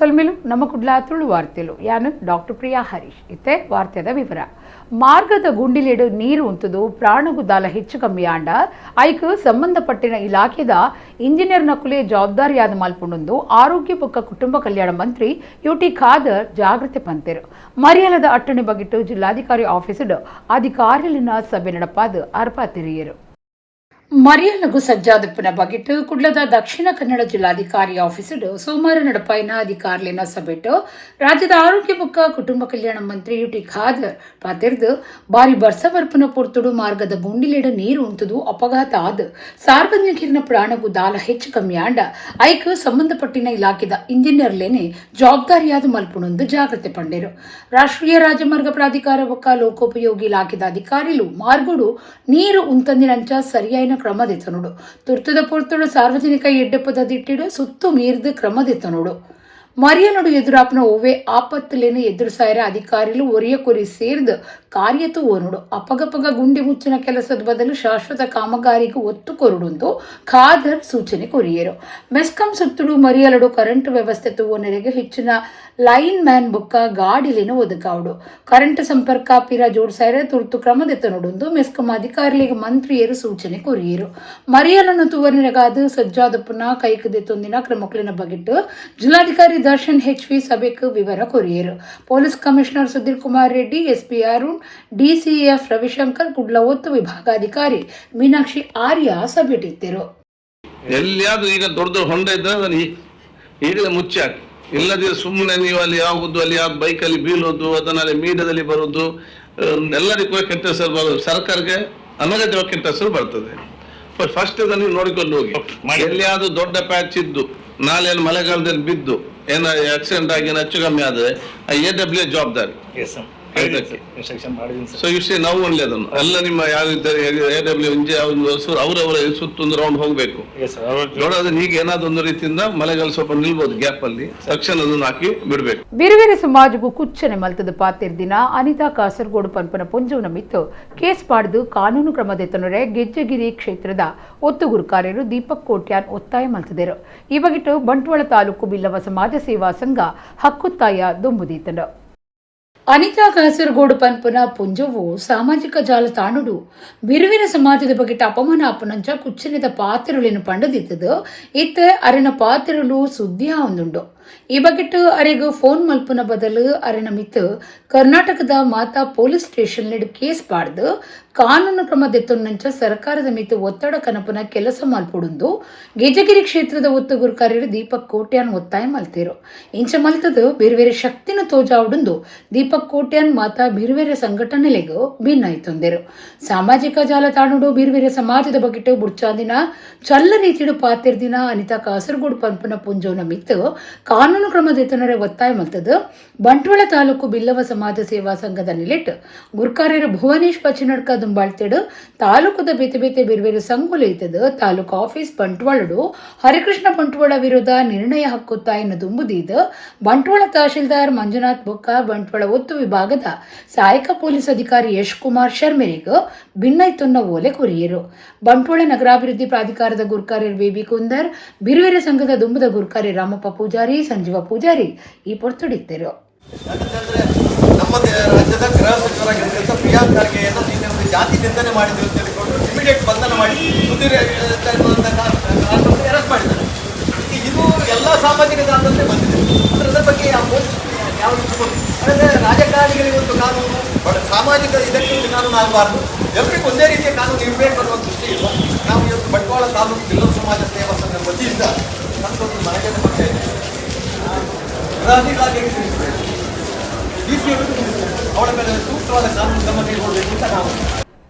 ಸೊಲ್ಮೆಲು ನಮ್ಮ ಕುಡ್ಲ ತುಳು ವಾರ್ತೆಲು. ಯಾನು ಡಾಕ್ಟರ್ ಪ್ರಿಯಾ ಹರೀಶ್. ಇತ್ತೆ ವಾರ್ತೆದ ವಿವರ. ಮಾರ್ಗದ ಗುಂಡಿಲೆಡು ನೀರು ಉಂತುದು ಪ್ರಾಣಗುದಾಲ ಹೆಚ್ಚು ಕಮ್ಮಿ ಆಂಡ ಐಕ್ ಸಂಬಂಧಪಟ್ಟಿನ ಇಲಾಖೆದ ಇಂಜಿನಿಯರ್ ನಕುಲೆ ಜವಾಬ್ದಾರಿಯಾದ ಮಲ್ಪುಂಡು ಆರೋಗ್ಯ ಬೊಕ್ಕ ಕುಟುಂಬ ಕಲ್ಯಾಣ ಮಂತ್ರಿ ಯುಟಿ ಖಾದರ್ ಜಾಗೃತಿ ಪಂತೆರು. ಮರಿಯಲದ ಅಟ್ಟಣೆ ಬಗಿಟ್ಟು ಜಿಲ್ಲಾಧಿಕಾರಿ ಆಫೀಸುಡು ಅಧಿಕಾರಿಲಿನ ಸಭೆ ನಡಪಾದ ಅರ್ಪಾತಿರಿಯರು. ಮರಿಯಲಗು ಸಜ್ಜಾದಪ್ಪನ ಬಗೆಟ್ ಕುಡ್ಲದ ದಕ್ಷಿಣ ಕನ್ನಡ ಜಿಲ್ಲಾಧಿಕಾರಿ ಆಫೀಸುಡು ಸೋಮವಾರ ನಡಪಾಯಿನ ಅಧಿಕಾರಿಲಿನ ಸಭೆಟು ರಾಜ್ಯದ ಆರೋಗ್ಯ ಬೊಕ್ಕ ಕುಟುಂಬ ಕಲ್ಯಾಣ ಮಂತ್ರಿ ಯುಟಿ ಖಾದರ್ ಪಾತೆರ್ದು ಬಾರಿ ಬರ್ಸ ಬರ್ಪುನ ಪೊರ್ತುಡು ಮಾರ್ಗದ ಗುಂಡಿಲೆಡ ನೀರು ಉಂತುದು ಅಪಘಾತ ಆದ್ ಸಾರ್ವಜನಿಕರಿನ ಪ್ರಾಣಗು ದಾಲ ಹೆಚ್ಚು ಕಮ್ಮಿ ಆಂಡ ಐಕ್ ಸಂಬಂಧಪಟ್ಟಿನ ಇಲಾಖೆದ ಇಂಜಿನಿಯರ್ಲೇನೆ ಜವಾಬ್ದಾರಿಯಾದ ಮಲ್ಪುಣೊಂದು ಜಾಗೃತಿ ಪಂಡೆರು. ರಾಷ್ಟ್ರೀಯ ರಾಜಮಾರ್ಗ ಪ್ರಾಧಿಕಾರ ಬೊಕ್ಕ ಲೋಕೋಪಯೋಗಿ ಇಲಾಖೆದ ಅಧಿಕಾರಿಲು ಮಾರ್ಗೋಡು ನೀರು ಉಂತಂದಿನಂಚ ಸರಿಯಾಯಿನ ಕ್ರಮ ದೆತ್ತನುಡು, ತುರ್ತದ ಪೊರ್ತುಡು ಸಾರ್ವಜನಿಕ ಎಡ್ಡೆಪ್ಪದ ದಿಟ್ಟಿಡು ಸುತ್ತು ಮೀರ್ದು ಕ್ರಮ ದೆತ್ತನುಡು. ಮರಿಯನುಡು ಎದುರಾಪನ ಒವ್ವೆ ಆಪತ್ತುಲೇನು ಎದುರುಸಾಯರ ಅಧಿಕಾರಿಲು ಒರಿಯ ಕೊರಿ ಸೇರ್ದು ಕಾರ್ಯತು ಓನುಡು. ಅಪಗಪಗ ಗುಂಡಿ ಮುಚ್ಚಿನ ಕೆಲಸದ ಬದಲು ಶಾಶ್ವತ ಕಾಮಗಾರಿಗೆ ಒತ್ತು ಕೊರುಡುಂದು ಖಾದರ್ ಸೂಚನೆ ಕೊರಿಯರು. ಮೆಸ್ಕಾಂ ಸುತ್ತುಡು ಮರಿಯಲಡು ಕರೆಂಟ್ ವ್ಯವಸ್ಥೆ ತೂವನೆರೆಗೆ ಹೆಚ್ಚಿನ ಲೈನ್ ಮ್ಯಾನ್ ಬೊಕ್ಕ ಗಾಡಿಲೇನು ಒದಗಾವುಡು, ಕರೆಂಟ್ ಸಂಪರ್ಕ ಪಿರ ಜೋಡ್ಸಾಯರೆ ತುರ್ತು ಕ್ರಮ ದೆತ್ತನುಡುಂದು ಮೆಸ್ಕಾಂ ಅಧಿಕಾರಿಗಳಿಗೆ ಮಂತ್ರಿಯರು ಸೂಚನೆ ಕೊರಿಯರು. ಮರಿಯಲನ್ನು ತೂವನೆರೆಗಾದ ಸಜ್ಜಾದಪ್ಪನ ಕೈಕ್ ದೆತ್ತೊಂದಿನ ಕ್ರಮಕ್ಲಿನ ಬಗೆಟ್ಟು ಜಿಲ್ಲಾಧಿಕಾರಿ ದರ್ಶನ್ ಎಚ್ ವಿ ಸಭೆಕ್ ವಿವರ courier. Police commissioner Sudhir Kumar Reddy, SP Arun, DCF Ravishankar, Kudla ಒತ್ತು ವಿಭಾಗಾಧಿಕಾರಿ ಮೀನಾಕ್ಷಿ ಆರ್ಯ ಸಭೆಟಿದ್ದರು. ಎಲ್ಲಿಯಾದ್ರೂ ಈಗ ದೊಡ್ಡ ದೊಡ್ಡ ಹೊಂಡ ಇದ್ದರೆ ಅದನ್ನು ಈಗಲೇ ಮುಚ್ಚಿ ಹಾಕಿ. ಇಲ್ಲದಿದ್ರೆ ಸುಮ್ಮನೆ ನೀವು ಅಲ್ಲಿ ಯಾವುದು ಅಲ್ಲಿ ಯಾವ ಬೈಕಲ್ಲಿ ಬೀಳೋದು, ಅದನ್ನಲ್ಲಿ ಮೀಡಿಯಾದಲ್ಲಿ ಬರೋದು, ಎಲ್ಲರಿಗೂ ಕೆಟ್ಟ ಹೆಸರು ಬರೋದು, ಸರ್ಕಾರಕ್ಕೆ ಅನಗತ್ಯವಾಗಿ ಕೆಟ್ಟ ಹೆಸರು ಬರ್ತದೆ. ಫಸ್ಟ್ ಅದನ್ನು ನೀವು ನೋಡಿಕೊಂಡು ಹೋಗಿ. ಎಲ್ಲಿಯಾದ್ರೂ ದೊಡ್ಡ ಪ್ಯಾಚ್ ಇದ್ದು ನಾಳೆ ಏನು ಮಳೆಗಾಲದಲ್ಲಿ ಬಿದ್ದು ಏನೋ ಆಕ್ಸಿಡೆಂಟ್ ಆಗಿ ಏನೋ ಹೆಚ್ಚು ಕಮ್ಮಿ ಆದರೆ ಎ ಡಬ್ಲ್ಯೂ ಜವಾಬ್ದಾರಿ. Yes sir. ಆಯ್ತಾ? ಇನ್ಸ್ಟ್ರಕ್ಷನ್ ಮಾಡಿದ್ದೀನಿ sir. So you say ನಾವು ಒನ್ಲಿ ಅದನ್ನು ಎಲ್ಲ ನಿಮ್ಮ ಯಾರು ಇದ್ದಾರೆ ಎ ಡಬ್ಲ್ಯೂ ಇಂಜೆ ಅವರವರ ಸುತ್ತ ಒಂದು ರೌಂಡ್ ಹೋಗ್ಬೇಕು. ಎಸ್ ಸರ್, ಅವರು ನೋಡೋದನ್ನ ಈಗ ಏನಾದ್ರು ಒಂದು ರೀತಿಯಿಂದ ಮಳೆಗಾಲ ಸ್ವಲ್ಪ ನಿಲ್ಬೋದು ಗ್ಯಾಪ್ ಅಲ್ಲಿ, ತಕ್ಷಣ ಅದನ್ನು ಹಾಕಿ ಬಿಡ್ಬೇಕು. ಬಿರುವೆರೆ ಸಮಾಜಗೂ ಕುಚ್ಚನೆ ಮಲ್ತದ ಪಾತಿರ್ದಿನ ಅನಿತಾ ಕಾಸರಗೋಡು ಪನ್ಪನ ಪೊಂಜೋನ ಮಿತ್ತು ಕೇಸ್ ಪಾಡ್ದು ಕಾನೂನು ಕ್ರಮ ದೆತ್ತನರೆ ಗೆಜ್ಜಗಿರಿ ಕ್ಷೇತ್ರದ ಒತ್ತು ಗುರುಕಾರ್ಯರು ದೀಪಕ್ ಕೋಟ್ಯಾನ್ ಒತ್ತಾಯ ಮಲ್ತದರು. ಈ ಬಗೆಟು ಬಂಟ್ವಾಳ ತಾಲೂಕು ಬಿಲ್ಲವ ಸಮಾಜ ಸೇವಾ ಸಂಘ ಹಕ್ಕುತ್ತಾಯ ದುಂಬುದೀತನು. ಅನಿತಾ ಕಾಸರಗೋಡು ಪನ್ಪುನ ಪುಂಜವು ಸಾಮಾಜಿಕ ಜಾಲತಾಣುಡು ಬಿರುವಿನ ಸಮಾಜದ ಬಗೆಟ ಅಪಮಾನ ಅಪನಂಚ ಕುಚ್ಚನಿದ ಪಾತ್ರಲಿನ ಪಂಡದಿತ್ತದು. ಇತ್ತ ಅರೆನ ಪಾತ್ರಲು ಸುದ್ದಿ ಒಂದುಂಡು. ಈ ಬಗೆಟ್ ಅರೆಗ್ ಫೋನ್ ಮಲ್ಪುನ ಬದಲು ಅರೆನ ಮಿತ್ತು ಕರ್ನಾಟಕದ ಮಾತಾ police station case ಪಾಡ್ದು ಕಾನೂನು ಕ್ರಮ ದೆತ್ತೊನ್ನಂಚ ಸರ್ಕಾರದ ಮಿತ್ತು ಒತ್ತಡ ಕನಪುನ ಕೆಲಸ ಮಲ್ಪುಡುಂದು ಗೆಜಗಿರಿ ಕ್ಷೇತ್ರದ ಒತ್ತು ಗುರುಕಾರ್ಯರು ದೀಪಕ್ ಕೋಟ್ಯಾನ್ ಒತ್ತಾಯ ಮಲ್ತೇರು. ಇಂಚ ಮಲ್ತದು ಬೇರೆ ಬೇರೆ ಶಕ್ತಿನ ತೋಜಾವುಡುಂದು ದೀಪಕ್ ಕೋಟ್ಯಾನ್ ಮಾತಾ ಬೇರೆ ಸಂಘಟನೆಲೆಗೂ ಭಿನ್ನಾಯ್ತೊಂದೆರು. ಸಾಮಾಜಿಕ ಜಾಲತಾಣುಡು ಬೇರೆ ಬೇರೆ ಸಮಾಜದ ಬಗೆಟು ಬುಡ್ಚಾದಿನ ಚಲ್ಲ ರೀತಿಡು ಪಾತಿರ್ದಿನ ಅನಿತಾ ಕಾಸರಗೋಡು ಪನ್ಪುನ ಪುಂಜೋನ ಮಿತ್ತು ಕಾನೂನು ಕ್ರಮ ದೆತ್ತನರೆ ಒತ್ತಾಯ ಮಲ್ತದು ಬಂಟ್ವಾಳ ತಾಲೂಕು ಬಿಲ್ಲವ ಸಮಾಜ ಸೇವಾ ಸಂಘದ ನಿಲೆಟ್ ಗುರ್ಕಾರ್ಯರು ಭುವನೇಶ್ ಪಚಿನಡ್ಕ ದುಂಬಾಳ್ತೇಡು ತಾಲೂಕುದ ಬೇತೆ ಬೇತೆ ಬೇರೆ ಬೇರೆ ಸಂಘಲು ಇತ್ತದು ತಾಲೂಕು ಆಫೀಸ್ ಬಂಟ್ವಾಳಡು ಹರಿಕೃಷ್ಣ ಬಂಟ್ವಾಳ ವಿರುದ್ಧ ನಿರ್ಣಯ ಹಕ್ಕುತ್ತಾಯನ ದುಂಬುದೀದ್ ಬಂಟ್ವಾಳ ತಹಶೀಲ್ದಾರ್ ಮಂಜುನಾಥ್ ಬೊಕ್ಕ ಬಂಟ್ವಾಳ ಒತ್ತು ವಿಭಾಗದ ಸಹಾಯಕ ಪೊಲೀಸ್ ಅಧಿಕಾರಿ ಯಶ್ ಕುಮಾರ್ ಶರ್ಮೆರಿಗ್ ಭಿನ್ನೈತೊನ್ನ ಓಲೆ ಕೊರಿಯರು. ಬಂಟ್ವಾಳ ನಗರಾಭಿವೃದ್ಧಿ ಪ್ರಾಧಿಕಾರದ ಗುರ್ಕಾರ್ಯರು ಬೇಬಿ ಕುಂದರ್, ಬಿರುವೆರೆ ಸಂಘದ ದುಂಬುದ ಗುರ್ಕಾರಿ ರಾಮಪ್ಪ ಪೂಜಾರಿ, ಸಂಜೀವ ಪೂಜಾರಿ ಈ ಪೊರ್ತುಡಿದ್ದರು. ಯಾಕಂತಂದ್ರೆ ನಮ್ಮ ರಾಜ್ಯದ ಗೃಹ ಸಚಿವರಾಗಿರ್ತಕ್ಕಂಥ ಪ್ರಿಯಾಂಕ್ ಖರ್ಗೆಯನ್ನು ನಿನ್ನೆ ಒಂದು ಜಾತಿ ನಿಂದನೆ ಮಾಡಿದ್ರು ಅಂತ ಹೇಳಿಕೊಂಡು ಇಮಿಡಿಯೇಟ್ ಬಂಧನ ಮಾಡಿ ಸುಧೀರ್ ಅರೆಸ್ಟ್ ಮಾಡಿದ್ದಾರೆ. ಈಗ ಇದು ಎಲ್ಲ ಸಾಮಾಜಿಕ ಜಾಲದಲ್ಲಿ ಬಂದಿದೆ. ಅಂದ್ರೆ ಅದರ ಬಗ್ಗೆ ಯಾವ ಪೊಲೀಸ್ ಯಾವ ರೀತಿ ಬಂತು? ಅಂದರೆ ರಾಜಕಾರಣಿಗಳಿಗೆ ಒಂದು ಕಾನೂನು, ಬಟ್ ಸಾಮಾಜಿಕ ಇದಕ್ಕೆ ಒಂದು ಕಾನೂನು ಆಗಬಾರ್ದು. ಎಲ್ರಿಗೂ ಒಂದೇ ರೀತಿಯ ಕಾನೂನು ಇರಬೇಕು ಅನ್ನುವ ದೃಷ್ಟಿಯಿಂದ ನಾವು ಇವತ್ತು ಬಂಟ್ವಾಳ ತಾಲೂಕು ಬಿಲ್ಲವ ಸಮಾಜ ಸೇವಾ ಸಂಘದ ವತಿಯಿಂದ ನಮ್ಮದೊಂದು ಮನವಿಯನ್ನು ಮಾಡ್ತಾ ಇದ್ದೀವಿ. ಗೃಹ ಇಲಾಖೆಗೆ ತಿಳಿಸಬೇಕು, ಡಿ ಸಿ ಅವರಿಗೂ ತಿಳಿಸಬೇಕು, ಅವಳ ಮೇಲೆ ಸೂಕ್ತವಾದ ಕಾನೂನು ಕ್ರಮ ಕೈಗೊಳ್ಳಬೇಕು ಅಂತ ನಾವು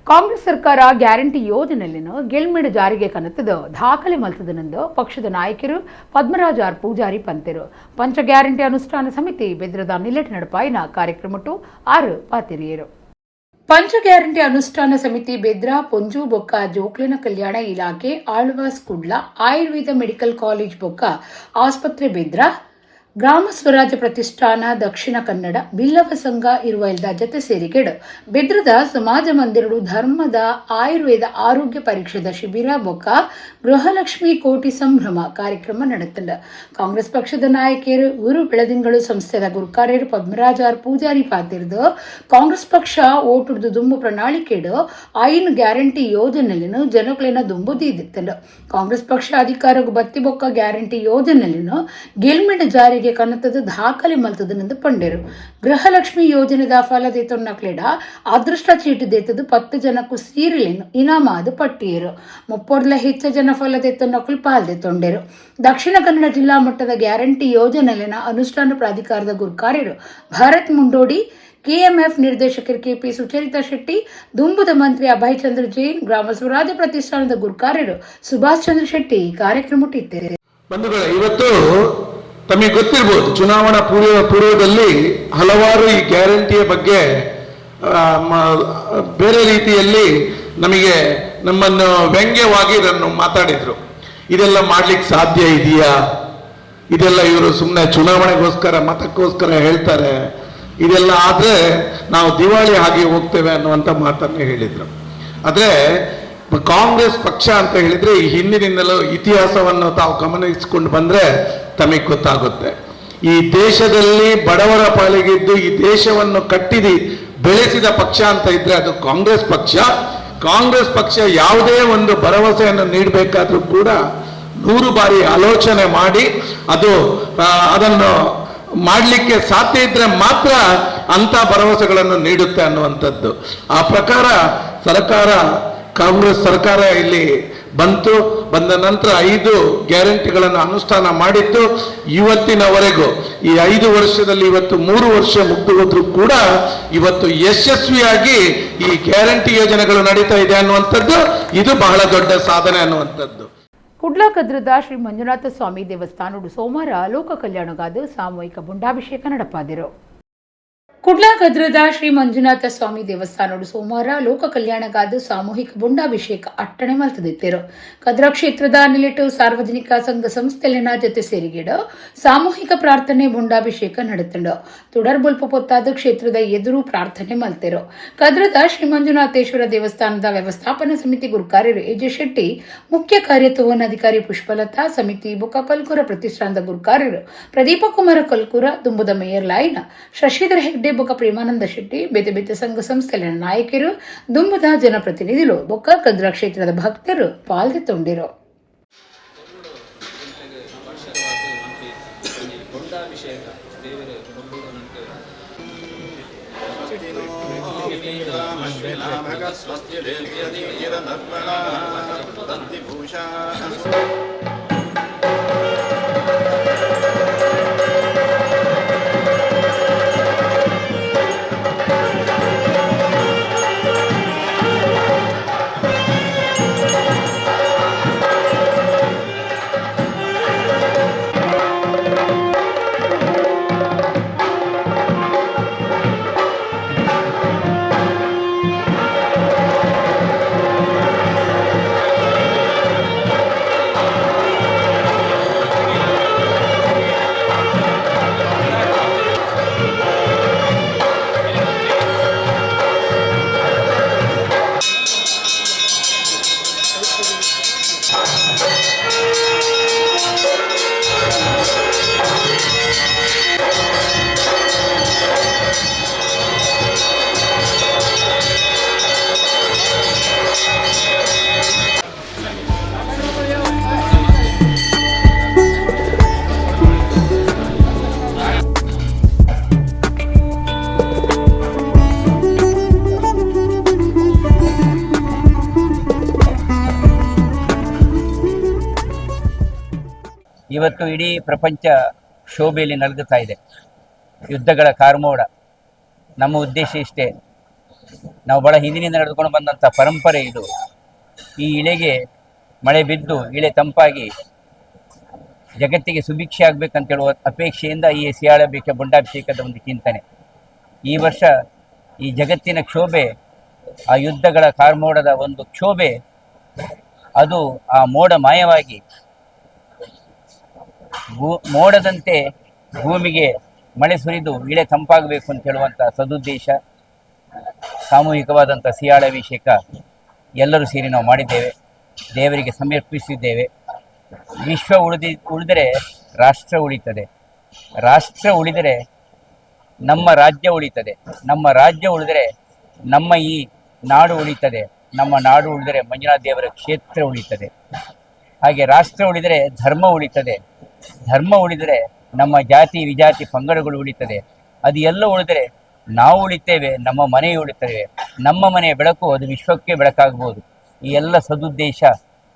ಕಾಂಗ್ರೆಸ್ ಸರ್ಕಾರ ಗ್ಯಾರಂಟಿ ಯೋಜನೆಯನ್ನು ಗೆಲ್ಮೆಡು ಜಾರಿಗೆ ಕನತದ ದಾಖಲೆ ಮಲ್ತದನೆಂದು ಪಕ್ಷದ ನಾಯಕರು ಪದ್ಮರಾಜ್ ಆರ್ ಪೂಜಾರಿ ಪಂತೆರು. ಪಂಚ ಗ್ಯಾರಂಟಿ ಅನುಷ್ಠಾನ ಸಮಿತಿ ಬೆದ್ರದ ನಿಲೆಟ್ ನಡಪಾಯಿನ ಕಾರ್ಯಕ್ರಮಟ್ಟು ಆರು ಪಾತಿರಿಯರು. ಪಂಚ ಗ್ಯಾರಂಟಿ ಅನುಷ್ಠಾನ ಸಮಿತಿ ಬೆದ್ರ ಪೊಂಜು ಬೊಕ್ಕ ಜೋಕ್ಲಿನ ಕಲ್ಯಾಣ ಇಲಾಖೆ, ಆಳ್ವಾಸ್ ಕುಡ್ಲ, ಆಯುರ್ವೇದ ಮೆಡಿಕಲ್ ಕಾಲೇಜ್ ಬೊಕ್ಕ ಆಸ್ಪತ್ರೆ ಬೆದ್ರ, ಗ್ರಾಮ ಸ್ವರಾಜ್ಯ ಪ್ರತಿಷ್ಠಾನ ದಕ್ಷಿಣ ಕನ್ನಡ ಬಿಲ್ಲವ ಸಂಘ ಇರುವ ಇಲ್ದ ಜತೆ ಸೇರಿಕೆಡು ಬೆದ್ರದ ಸಮಾಜ ಮಂದಿರಡು ಧರ್ಮದ ಆಯುರ್ವೇದ ಆರೋಗ್ಯ ಪರೀಕ್ಷೆದ ಶಿಬಿರ ಬೊಕ್ಕ ಗೃಹಲಕ್ಷ್ಮಿ ಕೋಟಿ ಸಂಭ್ರಮ ಕಾರ್ಯಕ್ರಮ ನಡೆತಂಡ. ಕಾಂಗ್ರೆಸ್ ಪಕ್ಷದ ನಾಯಕಿಯರು ಗುರು ಬೆಳದಿಂಗಳು ಸಂಸ್ಥೆದ ಗುರುಕಾರ್ಯರು ಪದ್ಮರಾಜ್ ಆರ್ ಪೂಜಾರಿ ಪಾತಿರ್ದು ಕಾಂಗ್ರೆಸ್ ಪಕ್ಷ ಓಟುಡ್ದು ದುಂಬು ಪ್ರಣಾಳಿಕೆಡು ಐನು ಗ್ಯಾರಂಟಿ ಯೋಜನೆಯನ್ನು ಜನಕುಲೆನ ದುಂಬು ದೀದಿತ್ತಂಡ. ಕಾಂಗ್ರೆಸ್ ಪಕ್ಷ ಅಧಿಕಾರಕ್ಕೂ ಬತ್ತಿ ಬೊಕ್ಕ ಗ್ಯಾರಂಟಿ ಯೋಜನೆಯನ್ನು ಗೆಲ್ಮೆಡ್ ಜಾರಿಗೆ ಕನತದ ದಾಖಲೆ ಮಲ್ತದನೆಂದು ಪಂಡೇರು. ಗೃಹಲಕ್ಷ್ಮಿ ಯೋಜನೆದ ಫಲ ದೇತೊನ್ನಕ್ಲೆಡ ಅದೃಷ್ಟ ಚೀಟು ದೇತದು 10 ಜನಕ್ಕೂ ಸೀರೆಲೇನು ಇನಾಮ ಅದು ಪಟ್ಟಿಯರು. 30 ಹೆಚ್ಚು ಜನ ಫಲ ದೇತೊನ್ನಕ್ಲು ಪಾಲ್ದೆ ತೊಂಡೇರು. ದಕ್ಷಿಣ ಕನ್ನಡ ಜಿಲ್ಲಾ ಮಟ್ಟದ ಗ್ಯಾರಂಟಿ ಯೋಜನೆಲಿನ ಅನುಷ್ಠಾನ ಪ್ರಾಧಿಕಾರದ ಗುರುಕಾರ್ಯರು ಭಾರತ್ ಮುಂಡೋಡಿ, ಕೆಎಂಎಫ್ ನಿರ್ದೇಶಕರು ಕೆಪಿ ಸುಚರಿತಾ ಶೆಟ್ಟಿ, ದುಂಬುದ ಮಂತ್ರಿ ಅಭಯ್ ಚಂದ್ರ ಜೈನ್, ಗ್ರಾಮ ಸ್ವರಾಜ್ಯ ಪ್ರತಿಷ್ಠಾನದ ಗುರುಕಾರ್ಯರು ಸುಭಾಷ್ ಚಂದ್ರ ಶೆಟ್ಟಿ ಕಾರ್ಯಕ್ರಮಟ್ಟಿದ್ದಾರೆ. ಬಂಧುಗಳೇ, ಇವತ್ತು ತಮಗೆ ಗೊತ್ತಿರ್ಬೋದು, ಚುನಾವಣಾ ಪೂರ್ವದಲ್ಲಿ ಹಲವಾರು ಈ ಗ್ಯಾರಂಟಿಯ ಬಗ್ಗೆ ಬೇರೆ ರೀತಿಯಲ್ಲಿ ನಮಗೆ ನಮ್ಮನ್ನು ವ್ಯಂಗ್ಯವಾಗಿ ಇದನ್ನು ಮಾತಾಡಿದ್ರು. ಇದೆಲ್ಲ ಮಾಡ್ಲಿಕ್ಕೆ ಸಾಧ್ಯ ಇದೆಯಾ, ಇದೆಲ್ಲ ಇವರು ಸುಮ್ಮನೆ ಚುನಾವಣೆಗೋಸ್ಕರ ಮತಕ್ಕೋಸ್ಕರ ಹೇಳ್ತಾರೆ, ಇದೆಲ್ಲ ಆದ್ರೆ ನಾವು ದಿವಾಳಿ ಆಗಿ ಹೋಗ್ತೇವೆ ಅನ್ನುವಂಥ ಮಾತನ್ನು ಹೇಳಿದ್ರು. ಆದ್ರೆ ಕಾಂಗ್ರೆಸ್ ಪಕ್ಷ ಅಂತ ಹೇಳಿದ್ರೆ ಈ ಹಿಂದಿನಿಂದಲೂ ಇತಿಹಾಸವನ್ನು ತಾವು ಗಮನಿಸಿಕೊಂಡು ಬಂದ್ರೆ ತಮಗೆ ಗೊತ್ತಾಗುತ್ತೆ. ಈ ದೇಶದಲ್ಲಿ ಬಡವರ ಪಾಲಿಗಿದ್ದು ಈ ದೇಶವನ್ನು ಕಟ್ಟಿದಿ ಬೆಳೆಸಿದ ಪಕ್ಷ ಅಂತ ಇದ್ರೆ ಅದು ಕಾಂಗ್ರೆಸ್ ಪಕ್ಷ. ಕಾಂಗ್ರೆಸ್ ಪಕ್ಷ ಯಾವುದೇ ಒಂದು ಭರವಸೆಯನ್ನು ನೀಡಬೇಕಾದ್ರೂ ಕೂಡ 100 ಬಾರಿ ಆಲೋಚನೆ ಮಾಡಿ ಅದನ್ನು ಮಾಡಲಿಕ್ಕೆ ಸಾಧ್ಯ ಇದ್ರೆ ಮಾತ್ರ ಅಂಥ ಭರವಸೆಗಳನ್ನು ನೀಡುತ್ತೆ ಅನ್ನುವಂಥದ್ದು. ಆ ಪ್ರಕಾರ ಸರ್ಕಾರ, ಕಾಂಗ್ರೆಸ್ ಸರ್ಕಾರ ಇಲ್ಲಿ ಬಂತು. ಬಂದ ನಂತರ 5 ಗ್ಯಾರಂಟಿಗಳನ್ನು ಅನುಷ್ಠಾನ ಮಾಡಿತ್ತು. ಇವತ್ತಿನವರೆಗೂ ಈ 5 ವರ್ಷದಲ್ಲಿ ಇವತ್ತು 3 ವರ್ಷ ಮುಗಿದು ಹೋದ್ರೂ ಕೂಡ ಇವತ್ತು ಯಶಸ್ವಿಯಾಗಿ ಈ ಗ್ಯಾರಂಟಿ ಯೋಜನೆಗಳು ನಡೀತಾ ಇದೆ ಅನ್ನುವಂಥದ್ದು ಇದು ಬಹಳ ದೊಡ್ಡ ಸಾಧನೆ ಅನ್ನುವಂಥದ್ದು. ಕುಡ್ಲ ಕದ್ರದ ಶ್ರೀ ಮಂಜುನಾಥ ಸ್ವಾಮಿ ದೇವಸ್ಥಾನಡು ಸೋಮವಾರ ಲೋಕ ಕಲ್ಯಾಣಗಾದ ಸಾಮೂಹಿಕ ಬುಂಡಾಭಿಷೇಕ ನಡಪಾದಿರು. ಕುಡ್ಲ ಕದ್ರದ ಶ್ರೀ ಮಂಜುನಾಥ ಸ್ವಾಮಿ ದೇವಸ್ಥಾನಡು ಸೋಮವಾರ ಲೋಕ ಕಲ್ಯಾಣಗಾದ ಸಾಮೂಹಿಕ ಬುಂಡಾಭಿಷೇಕ ಅಟ್ಟಣೆ ಮಲ್ತದಿತ್ತೇರು. ಕದ್ರ ಕ್ಷೇತ್ರದ ನಿಲಿಟು ಸಾರ್ವಜನಿಕ ಸಂಘ ಸಂಸ್ಥೆಲಿನ ಜೊತೆ ಸೇರಿಗಿಡ ಸಾಮೂಹಿಕ ಪ್ರಾರ್ಥನೆ ಬುಂಡಾಭಿಷೇಕ ನಡೆತಂಡು. ತುಡರ್ಬುಲ್ಪ ಪೊತ್ತಾದ ಕ್ಷೇತ್ರದ ಎದುರು ಪ್ರಾರ್ಥನೆ ಮಲ್ತೆರು. ಕದ್ರದ ಶ್ರೀ ಮಂಜುನಾಥೇಶ್ವರ ದೇವಸ್ಥಾನದ ವ್ಯವಸ್ಥಾಪನಾ ಸಮಿತಿ ಗುರುಕಾರ್ಯರು ಎಜೆ ಶೆಟ್ಟಿ, ಮುಖ್ಯ ಕಾರ್ಯತುವನಾಧಿಕಾರಿ ಪುಷ್ಪಲತಾ, ಸಮಿತಿ ಬೊಕ್ಕ ಕಲ್ಕುರ ಪ್ರತಿಷ್ಠಾನದ ಗುರುಕಾರ್ಯರು ಪ್ರದೀಪ ಕುಮಾರ ಕಲ್ಕುರ, ದುಂಬುದ ಮೇಯರ್ ಲಾಯ್ನ ಶಶಿಧರ ಹೆಗ್ಡೆ ಬೊಕ್ಕ ಪ್ರೇಮಾನಂದ ಶೆಟ್ಟಿ, ಬೇತೆ ಬೇತೆ ಸಂಘ ಸಂಸ್ಥೆಗಳ ನಾಯಕರು, ದುಂಬುದ ಜನಪ್ರತಿನಿಧಿಗಳು, ಬೊಕ್ಕ ಕದ್ರ ಕ್ಷೇತ್ರದ ಭಕ್ತರು ಪಾಲ್ಗೆ ತೊಂಡಿರು. ಇವತ್ತು ಇಡೀ ಪ್ರಪಂಚ ಶೋಭೆಯಲ್ಲಿ ನಲುಗುತ್ತಾ ಇದೆ, ಯುದ್ಧಗಳ ಕಾರ್ಮೋಡ. ನಮ್ಮ ಉದ್ದೇಶ ಇಷ್ಟೇ, ನಾವು ಬಹಳ ಹಿಂದಿನಿಂದ ನಡೆದುಕೊಂಡು ಬಂದಂಥ ಪರಂಪರೆ ಇದು. ಈ ಇಳೆಗೆ ಮಳೆ ಬಿದ್ದು ಇಳೆ ತಂಪಾಗಿ ಜಗತ್ತಿಗೆ ಸುಭಿಕ್ಷೆ ಆಗಬೇಕಂತೇಳುವ ಅಪೇಕ್ಷೆಯಿಂದ ಈ ಸಿಯಾಳಭಿಷೇಕ ಬೊಂಡಾಭಿಷೇಕದ ಒಂದು ಚಿಂತನೆ. ಈ ವರ್ಷ ಈ ಜಗತ್ತಿನ ಕ್ಷೋಭೆ, ಆ ಯುದ್ಧಗಳ ಕಾರ್ಮೋಡದ ಒಂದು ಕ್ಷೋಭೆ, ಅದು ಆ ಮೋಡ ಮಾಯವಾಗಿ ಮೋಡದಂತೆ ಭೂಮಿಗೆ ಮಳೆ ಸುರಿದು ಇಳೆ ತಂಪಾಗಬೇಕು ಅಂತ ಹೇಳುವಂಥ ಸದುದ್ದೇಶ ಸಾಮೂಹಿಕವಾದಂಥ ಸಿಯಾಳಾಭಿಷೇಕ ಎಲ್ಲರೂ ಸೇರಿ ನಾವು ಮಾಡಿದ್ದೇವೆ, ದೇವರಿಗೆ ಸಮರ್ಪಿಸಿದ್ದೇವೆ. ವಿಶ್ವ ಉಳಿದರೆ ರಾಷ್ಟ್ರ ಉಳಿತದೆ, ರಾಷ್ಟ್ರ ಉಳಿದರೆ ನಮ್ಮ ರಾಜ್ಯ ಉಳಿತದೆ, ನಮ್ಮ ರಾಜ್ಯ ಉಳಿದರೆ ನಮ್ಮ ಈ ನಾಡು ಉಳಿತದೆ, ನಮ್ಮ ನಾಡು ಉಳಿದರೆ ಮಂಜುನಾಥ ದೇವರ ಕ್ಷೇತ್ರ ಉಳಿತದೆ. ಹಾಗೆ ರಾಷ್ಟ್ರ ಉಳಿದರೆ ಧರ್ಮ ಉಳಿತದೆ, ಧರ್ಮ ಉಳಿದರೆ ನಮ್ಮ ಜಾತಿ ವಿಜಾತಿ ಪಂಗಡಗಳು ಉಳಿತದೆ. ಅದು ಎಲ್ಲ ಉಳಿದರೆ ನಾವು ಉಳಿತೇವೆ, ನಮ್ಮ ಮನೆ ಉಳಿತೇವೆ, ನಮ್ಮ ಮನೆಯ ಬೆಳಕು ಅದು ವಿಶ್ವಕ್ಕೆ ಬೆಳಕಾಗ್ಬೋದು. ಈ ಎಲ್ಲ ಸದುದ್ದೇಶ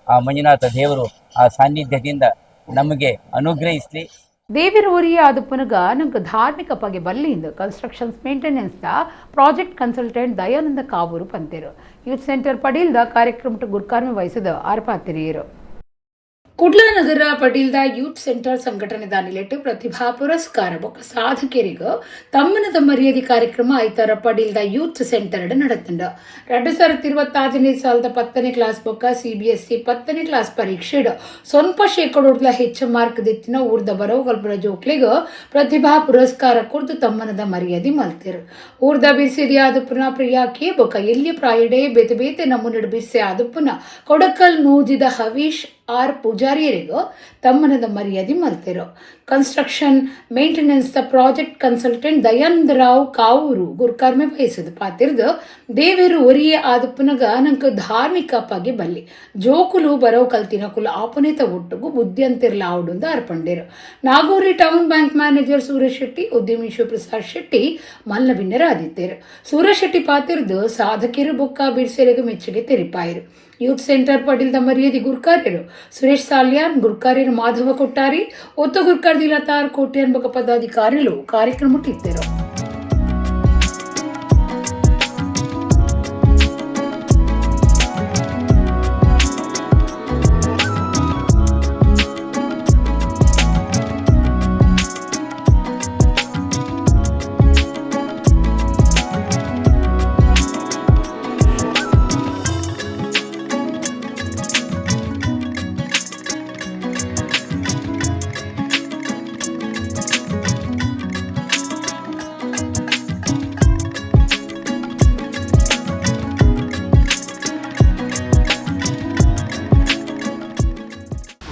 ಆ ಮಂಜುನಾಥ ದೇವರು ಆ ಸಾನ್ನಿಧ್ಯದಿಂದ ನಮಗೆ ಅನುಗ್ರಹಿಸಲಿ. ದೇವಿರ ಊರಿಯ ಅದು ಪುನಗ ನಂಗೆ ಧಾರ್ಮಿಕ ಪಗೆ ಬಲ್ಲಿಂದ constructions maintenance the project consultant Dayananda Kavoor ಪಂತೇರು youth centre ಪಡೀಲ್ದ ಕಾರ್ಯಕ್ರಮಕ್ಕೆ ಗುರ್ಕಾರ್ಮೆ ವಹಿಸಿದ ಆರ್ಪಾತಿರಿಯರು. ಕುಡ್ಲ ನಗರ ಪಡೀಲ್ದ ಯೂತ್ ಸೆಂಟರ್ ಸಂಘಟನೆ ನಿಲೆಟ್ಟು ಪ್ರತಿಭಾ ಪುರಸ್ಕಾರ ಬೊಕ್ಕ ಸಾಧಕರಿಗೆ ತಮ್ಮನದ ಮರ್ಯಾದೆ ಕಾರ್ಯಕ್ರಮ ಐತಾರ ಪಡೀಲ್ದ ಯೂತ್ ಸೆಂಟರ್ ನಡೆತಂಡ. 2026ನೇ ಸಾಲದ 10ನೇ ಕ್ಲಾಸ್ ಬೊಕ್ಕ ಸಿಬಿಎಸ್ಇ 10ನೇ ಕ್ಲಾಸ್ ಪರೀಕ್ಷೆ ಸ್ವಲ್ಪ ಶೇಕಡೋಡ್ಲ ಹೆಚ್ಚು ಮಾರ್ಕ್ ದಿತ್ತಿನ ಊರ್ದ ಬರೋಗಲ್ಪುರ ಜೋಕ್ಲಿಗ ಪ್ರತಿಭಾ ಪುರಸ್ಕಾರ ಕೊಡ್ದು ತಮ್ಮನದ ಮರ್ಯಾದೆ ಮಲ್ತಿರು. ಊರ್ದ ಬಿರ್ಸಿದಿ ಆದುಪ್ಪುನ ಪ್ರಿಯಾಕಿ ಬೊಕ್ಕ ಎಲ್ಲಿ ಪ್ರಾಯಡೆ ಬೇತೆ ಬೇತೆ ನಮೂನೆಡ್ ಬಿರ್ಸೆ ಆದುಪ್ಪುನ ಕೊಡಕಲ್ ನೂಜಿದ ಹವೀಶ್ ಆರ್ ಪೂಜಾರಿಯರಿಗೂ ತಮ್ಮನದ ಮರ್ಯಾದೆ ಮಲ್ತಿರು. Construction maintenance the project consultant Dayananda Rao Kavoor ಗುರುಕರ್ಮೆ ವಹಿಸಿದ ಪಾತಿರ್ದು ದೇವರು ಒರಿಯೇ ಆದಪ್ಪನಗ ನಂಕ ಧಾರ್ಮಿಕ ಪಗೆ ಬಲ್ಲಿ ಜೋಕುಲು ಬರೋ ಕಲ್ತಿನ ಕುಲ ಆಪನೇತ ಒಟ್ಟುಗು ಬುದ್ಧಿ ಅಂತಿರ್ಲ ಆವುಡುಂದ ಅರ್ಪಂಡಿರು. Nagori town bank manager Suresh Shetty, ಉದ್ಯಮಿ ಶಿವಪ್ರಸಾದ್ ಶೆಟ್ಟಿ ಮಲ್ಲಬಿನ್ನರಾದಿತ್ತೇರು. ಸೂರಜ್ ಶೆಟ್ಟಿ ಪಾತಿರ್ದು ಸಾಧಕಿರು ಬೊಕ್ಕ ಬಿರ್ಸೆರೆಗು ಮೆಚ್ಚುಗೆ ತೆರಿಪಾಯಿರು. ಯೂತ್ ಸೆಂಟರ್ ಪಡೀಲ್ದ ಮರ್ಯಾದೆ ಗುರ್ಕಾರ್ಯರು ಸುರೇಶ್ ಸಾಲ್ಯಾನ್, ಗುರ್ಕಾರ್ಯರು ಮಾಧವ ಕೊಟ್ಟಾರಿ, ಒತ್ತು ಗುರ್ಕಾರ್ದಿ ಲತಾರ್ ಕೋಟ್ಯಾನ್ ಬೊಕ್ಕ ಪದಾಧಿಕಾರಿಗಳು ಕಾರ್ಯಕ್ರಮಕ್ಕಿದ್ದರು.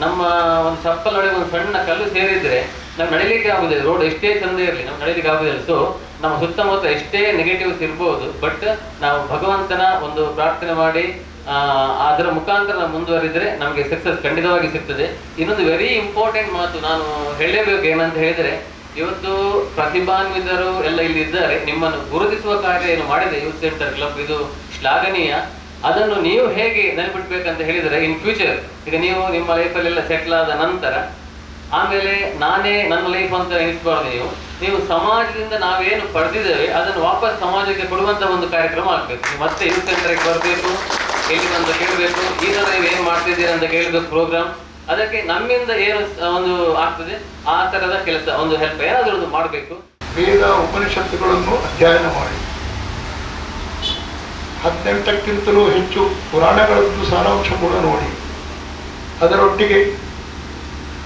ನಮ್ಮ ಒಂದು ಚಪ್ಪಲ್ ಒಳಗೆ ಒಂದು ಸಣ್ಣ ಕಲ್ಲು ಸೇರಿದ್ರೆ ನಾವು ನಡಿಲಿಕ್ಕೆ ಆಗುದಿಲ್ಲ. ರೋಡ್ ಎಷ್ಟೇ ಚಂದ ಇರಲಿ ನಾವು ನಡಿಲಿಕ್ಕೆ ಆಗುದಿಲ್ಲ. ಸೊ ನಮ್ಮ ಸುತ್ತಮುತ್ತ ಎಷ್ಟೇ ನೆಗೆಟಿವ್ಸ್ ಇರ್ಬೋದು, ಬಟ್ ನಾವು ಭಗವಂತನ ಒಂದು ಪ್ರಾರ್ಥನೆ ಮಾಡಿ ಅದರ ಮುಖಾಂತರ ನಾವು ಮುಂದುವರಿದ್ರೆ ನಮಗೆ ಸಕ್ಸಸ್ ಖಂಡಿತವಾಗಿ ಸಿಗ್ತದೆ. ಇನ್ನೊಂದು ವೆರಿ ಇಂಪಾರ್ಟೆಂಟ್ ಮಾತು ನಾನು ಹೇಳಲೇಬೇಕು, ಏನಂತ ಹೇಳಿದ್ರೆ ಇವತ್ತು ಪ್ರತಿಭಾನ್ವಿತರು ಎಲ್ಲ ಇಲ್ಲಿ ಇದ್ದಾರೆ. ನಿಮ್ಮನ್ನು ಗುರುತಿಸುವ ಕಾರ್ಯ ಏನು ಮಾಡಿದೆ ಯೂತ್ ಸೆಂಟರ್ ಕ್ಲಬ್, ಇದು ಶ್ಲಾಘನೀಯ. ಅದನ್ನು ನೀವು ಹೇಗೆ ನೆನಪಿಡ್ಬೇಕಂತ ಹೇಳಿದರೆ, ಇನ್ ಫ್ಯೂಚರ್ ಈಗ ನೀವು ನಿಮ್ಮ ಲೈಫಲ್ಲೆಲ್ಲ ಸೆಟ್ಲ್ ಆದ ನಂತರ ಆಮೇಲೆ ನಾನೇ ನನ್ನ ಲೈಫ್ ಅಂತ ಎನಿಸಬಾರ್ದು. ನೀವು ಸಮಾಜದಿಂದ ನಾವೇನು ಪಡೆದಿದ್ದೇವೆ ಅದನ್ನು ವಾಪಸ್ ಸಮಾಜಕ್ಕೆ ಕೊಡುವಂಥ ಒಂದು ಕಾರ್ಯಕ್ರಮ ಆಗಬೇಕು. ಮತ್ತೆ ಯೂತ್ ಸೆಂಟರ್ಗೆ ಬರಬೇಕು, ಎಲ್ಲಿ ಬಂದು ಕೇಳಬೇಕು, ಈ ಥರ ನೀವು ಏನು ಮಾಡ್ತಿದ್ದೀರ ಅಂತ ಕೇಳಬೇಕು ಪ್ರೋಗ್ರಾಮ್. ಅದಕ್ಕೆ ನಮ್ಮಿಂದ ಏನು ಒಂದು ಆಗ್ತದೆ ಆ ಥರದ ಕೆಲಸ, ಒಂದು ಹೆಲ್ಪ್ ಏನಾದರೂ ಒಂದು ಮಾಡಬೇಕು. ವೇದ ಉಪನಿಷತ್ತುಗಳನ್ನು ಅಧ್ಯಯನ ಮಾಡಿ 18ಕ್ಕಿಂತಲೂ ಹೆಚ್ಚು ಪುರಾಣಗಳದ್ದು ಸಾರಾಂಶ ಕೂಡ ನೋಡಿ, ಅದರೊಟ್ಟಿಗೆ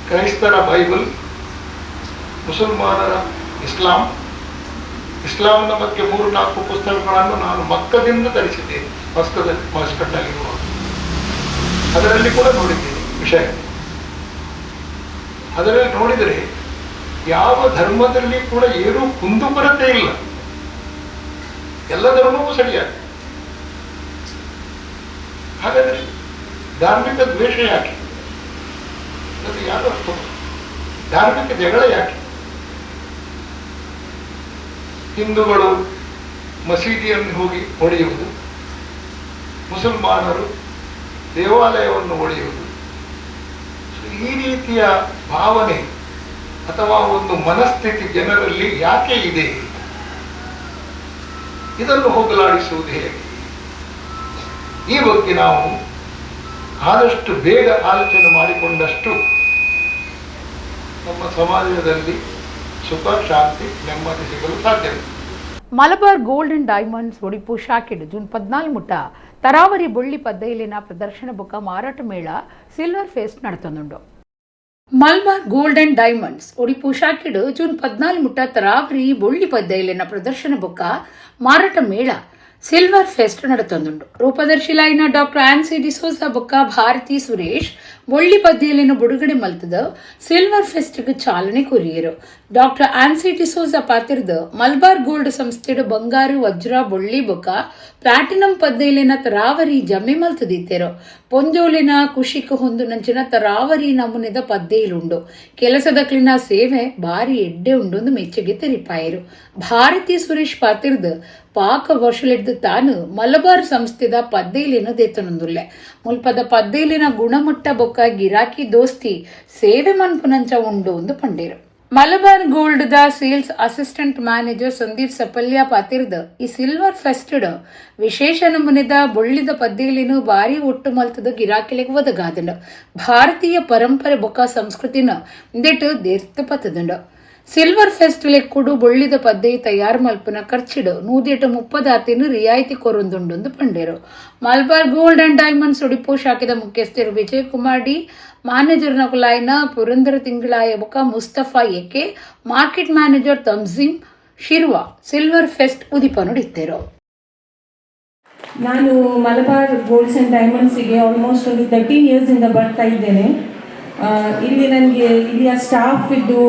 ಕ್ರೈಸ್ತರ ಬೈಬಲ್, ಮುಸಲ್ಮಾನರ ಇಸ್ಲಾಂ, ಇಸ್ಲಾಂನ ಬಗ್ಗೆ 3-4 ಪುಸ್ತಕಗಳನ್ನು ನಾನು ಮಕ್ಕದಿಂದ ತರಿಸಿದ್ದೇನೆ, ಮಸ್ಕಟ್ನಲ್ಲಿರುವ ಅದರಲ್ಲಿ ಕೂಡ ನೋಡಿದ್ದೇನೆ ವಿಷಯ. ಅದರಲ್ಲಿ ನೋಡಿದರೆ ಯಾವ ಧರ್ಮದಲ್ಲಿ ಕೂಡ ಏನೂ ಕುಂದುಕೊರತೆ ಇಲ್ಲ, ಎಲ್ಲ ಧರ್ಮವೂ ಸರಿಯಾಗಿದೆ. ಹಾಗಾದರೆ ಧಾರ್ಮಿಕ ದ್ವೇಷ ಯಾಕೆ? ಅದು ಯಾರು ಅರ್ಥ? ಧಾರ್ಮಿಕ ಜಗಳ ಯಾಕೆ? ಹಿಂದೂಗಳು ಮಸೀದಿಯನ್ನು ಹೋಗಿ ಹೊಡೆಯುವುದು, ಮುಸಲ್ಮಾನರು ದೇವಾಲಯವನ್ನು ಹೊಡೆಯುವುದು, ಈ ರೀತಿಯ ಭಾವನೆ ಅಥವಾ ಒಂದು ಮನಸ್ಥಿತಿ ಜನರಲ್ಲಿ ಯಾಕೆ ಇದೆ? ಇದನ್ನು ಹೋಗಲಾಡಿಸುವುದು ಹೇಗೆ? ಈ ಬಗ್ಗೆ ನಾವು ಆದಷ್ಟು ಬೇಗ ಆಲೋಚನೆ ಮಾಡಿಕೊಂಡಷ್ಟು ನಮ್ಮ ಸಮಾಜದಲ್ಲಿ ಸುಖ, ಶಾಂತಿ, ನೆಮ್ಮದಿ ಸಿಗಲು ಸಾಧ್ಯವಿದೆ. Malabar gold and diamonds Odipu ಶಾಖೆಡ್ June 14 ಮುಟ್ಟ ತರಾವರಿ ಬೊಳ್ಳಿ ಪದ್ದೈಲಿನ ಪ್ರದರ್ಶನ ಬೊಕ್ಕ ಮಾರಾಟ ಮೇಳ ಸಿಲ್ವರ್ ಫೆಸ್ಟ್ ನಡೆತೊಂದುಂಡು. Malabar gold and diamonds Odipu ಶಾಖೆಡು June 14 ಮುಟ್ಟ ತರಾವರಿ ಬೊಳ್ಳಿ ಪದ್ದೈಲಿನ ಪ್ರದರ್ಶನ ಬೊಕ್ಕ ಮಾರಾಟ ಮೇಳ silver fest ನಡತೊಂದುಂಡು. ರೂಪದರ್ಶಿಲಾಯಿನ doctor Ancy D'Souza ಬೊಕ್ಕ ಭಾರತಿ ಸುರೇಶ್ ಬೊಳ್ಳಿ ಪದ್ದೆಯಲಿನ ಬುಡುಗಡೆ ಮಲ್ತದ ಸಿಲ್ವರ್ ಫೆಸ್ಟ್ಗೆ ಚಾಲನೆ ಕೊರಿಯರು. ಡಾಕ್ಟರ್ ಆನ್ಸಿ ಡಿಸೋಜಾ ಪಾತಿರ್ದ ಮಲ್ಬಾರ್ ಗೋಲ್ಡ್ ಸಂಸ್ಥೆಡು ಬಂಗಾರು, ವಜ್ರ, ಬೊಳ್ಳಿ ಬೊಕ್ಕ ಪ್ಲಾಟಿನಂ ಪದ್ದೆಯಲಿನ ತರಾವರಿ ಜಮೆ ಮಲ್ತದಿತ್ತೆರು. ಪೊಂಜೋಲಿನ ಕುಶಿಕ್ ಹೊಂದುನಂಚಿನ ತರಾವರಿ ನಮೂನೆದ ಪದ್ದೆಯಿಲುಂಡು. ಕೆಲಸದಕ್ಲಿನ ಸೇವೆ ಬಾರಿ ಎಡ್ಡೆ ಉಂಡು ಮೆಚ್ಚುಗೆ ತೆರಿಪಾಯರು. ಭಾರತಿ ಸುರೇಶ್ ಪಾತಿರ್ದ್ ಪಾಕ ವರ್ಷಲೆಡ್ದು ತಾನು ಮಲಬಾರ್ ಸಂಸ್ಥೆದ ಪದ್ದೇಲಿನ ದೇತನೊಂದುಲ್ಲೆ. ಮುಲ್ಪದ ಪದ್ದೇಲಿನ ಗುಣಮಟ್ಟ ಬೊಕ್ಕ ಗಿರಾಕಿ ದೋಸ್ತಿ ಸೇವೆ ಮನ್ಪುನಂಚ ಉಂಡು ಒಂದು ಪಂಡೇರು. Malabar gold the sales assistant manager Sandeep Sapalya ಪಾತಿರ್ದ ಈ ಸಿಲ್ವರ್ ಫೆಸ್ಟೆಡ್ ವಿಶೇಷ ನಮೂನೆದ ಬೊಳ್ಳಿದ ಪದ್ದೇಲಿನ ಬಾರಿ ಒಟ್ಟು ಮಲ್ತದ ಗಿರಾಕಿಲೆಗ್ ಒದಗಾದಂಡು. ಭಾರತೀಯ ಪರಂಪರೆ ಬೊಕ್ಕ ಸಂಸ್ಕೃತಿನ ಇಂದೆಟ್ ದೇರ್ತ ಪತ್ತದಂಡು. ಸಿಲ್ವರ್ ಫೆಸ್ಟ್ ಲೆಕ್ಕುಡು ಬೊಳ್ಳಿದ ಪದ್ದೈ ತಯಾರು ಮಲ್ಪುನ ಖರ್ಚಿಡು 130% ರಿಯಾಯಿತಿ ಕೊರೊಂದುಂಡು ಪಂಡೇರು. Malabar gold and diamonds Udupi ಶಾಖೆದ ಮುಖ್ಯಸ್ಥರು ವಿಜಯ್ ಕುಮಾರ್ ಡಿ, ಮ್ಯಾನೇಜರ್ ನಕುಲಾಯ್ನ ಪುರಂದರ ತಿಂಗಳಾಯ ಬೊಕ್ಕ Mustafa A K, market manager Tanzeem Shirva silver fest ಉದಿಪನುಡಿತ್ತೇರು. ನಾನು ಮಲಬಾರ್ ಗೋಲ್ಡ್ಸ್ ಆ್ಯಂಡ್ ಡೈಮಂಡ್ಸಿಗೆ ಆಲ್ಮೋಸ್ಟ್ ಒಂದು 13 ಇಯರ್ಸಿಂದ ಬರ್ತಾ ಇದ್ದೇನೆ. ಇಲ್ಲಿ ನನಗೆ ಇಲ್ಲಿಯ ಸ್ಟಾಫ್ ಇದ್ದು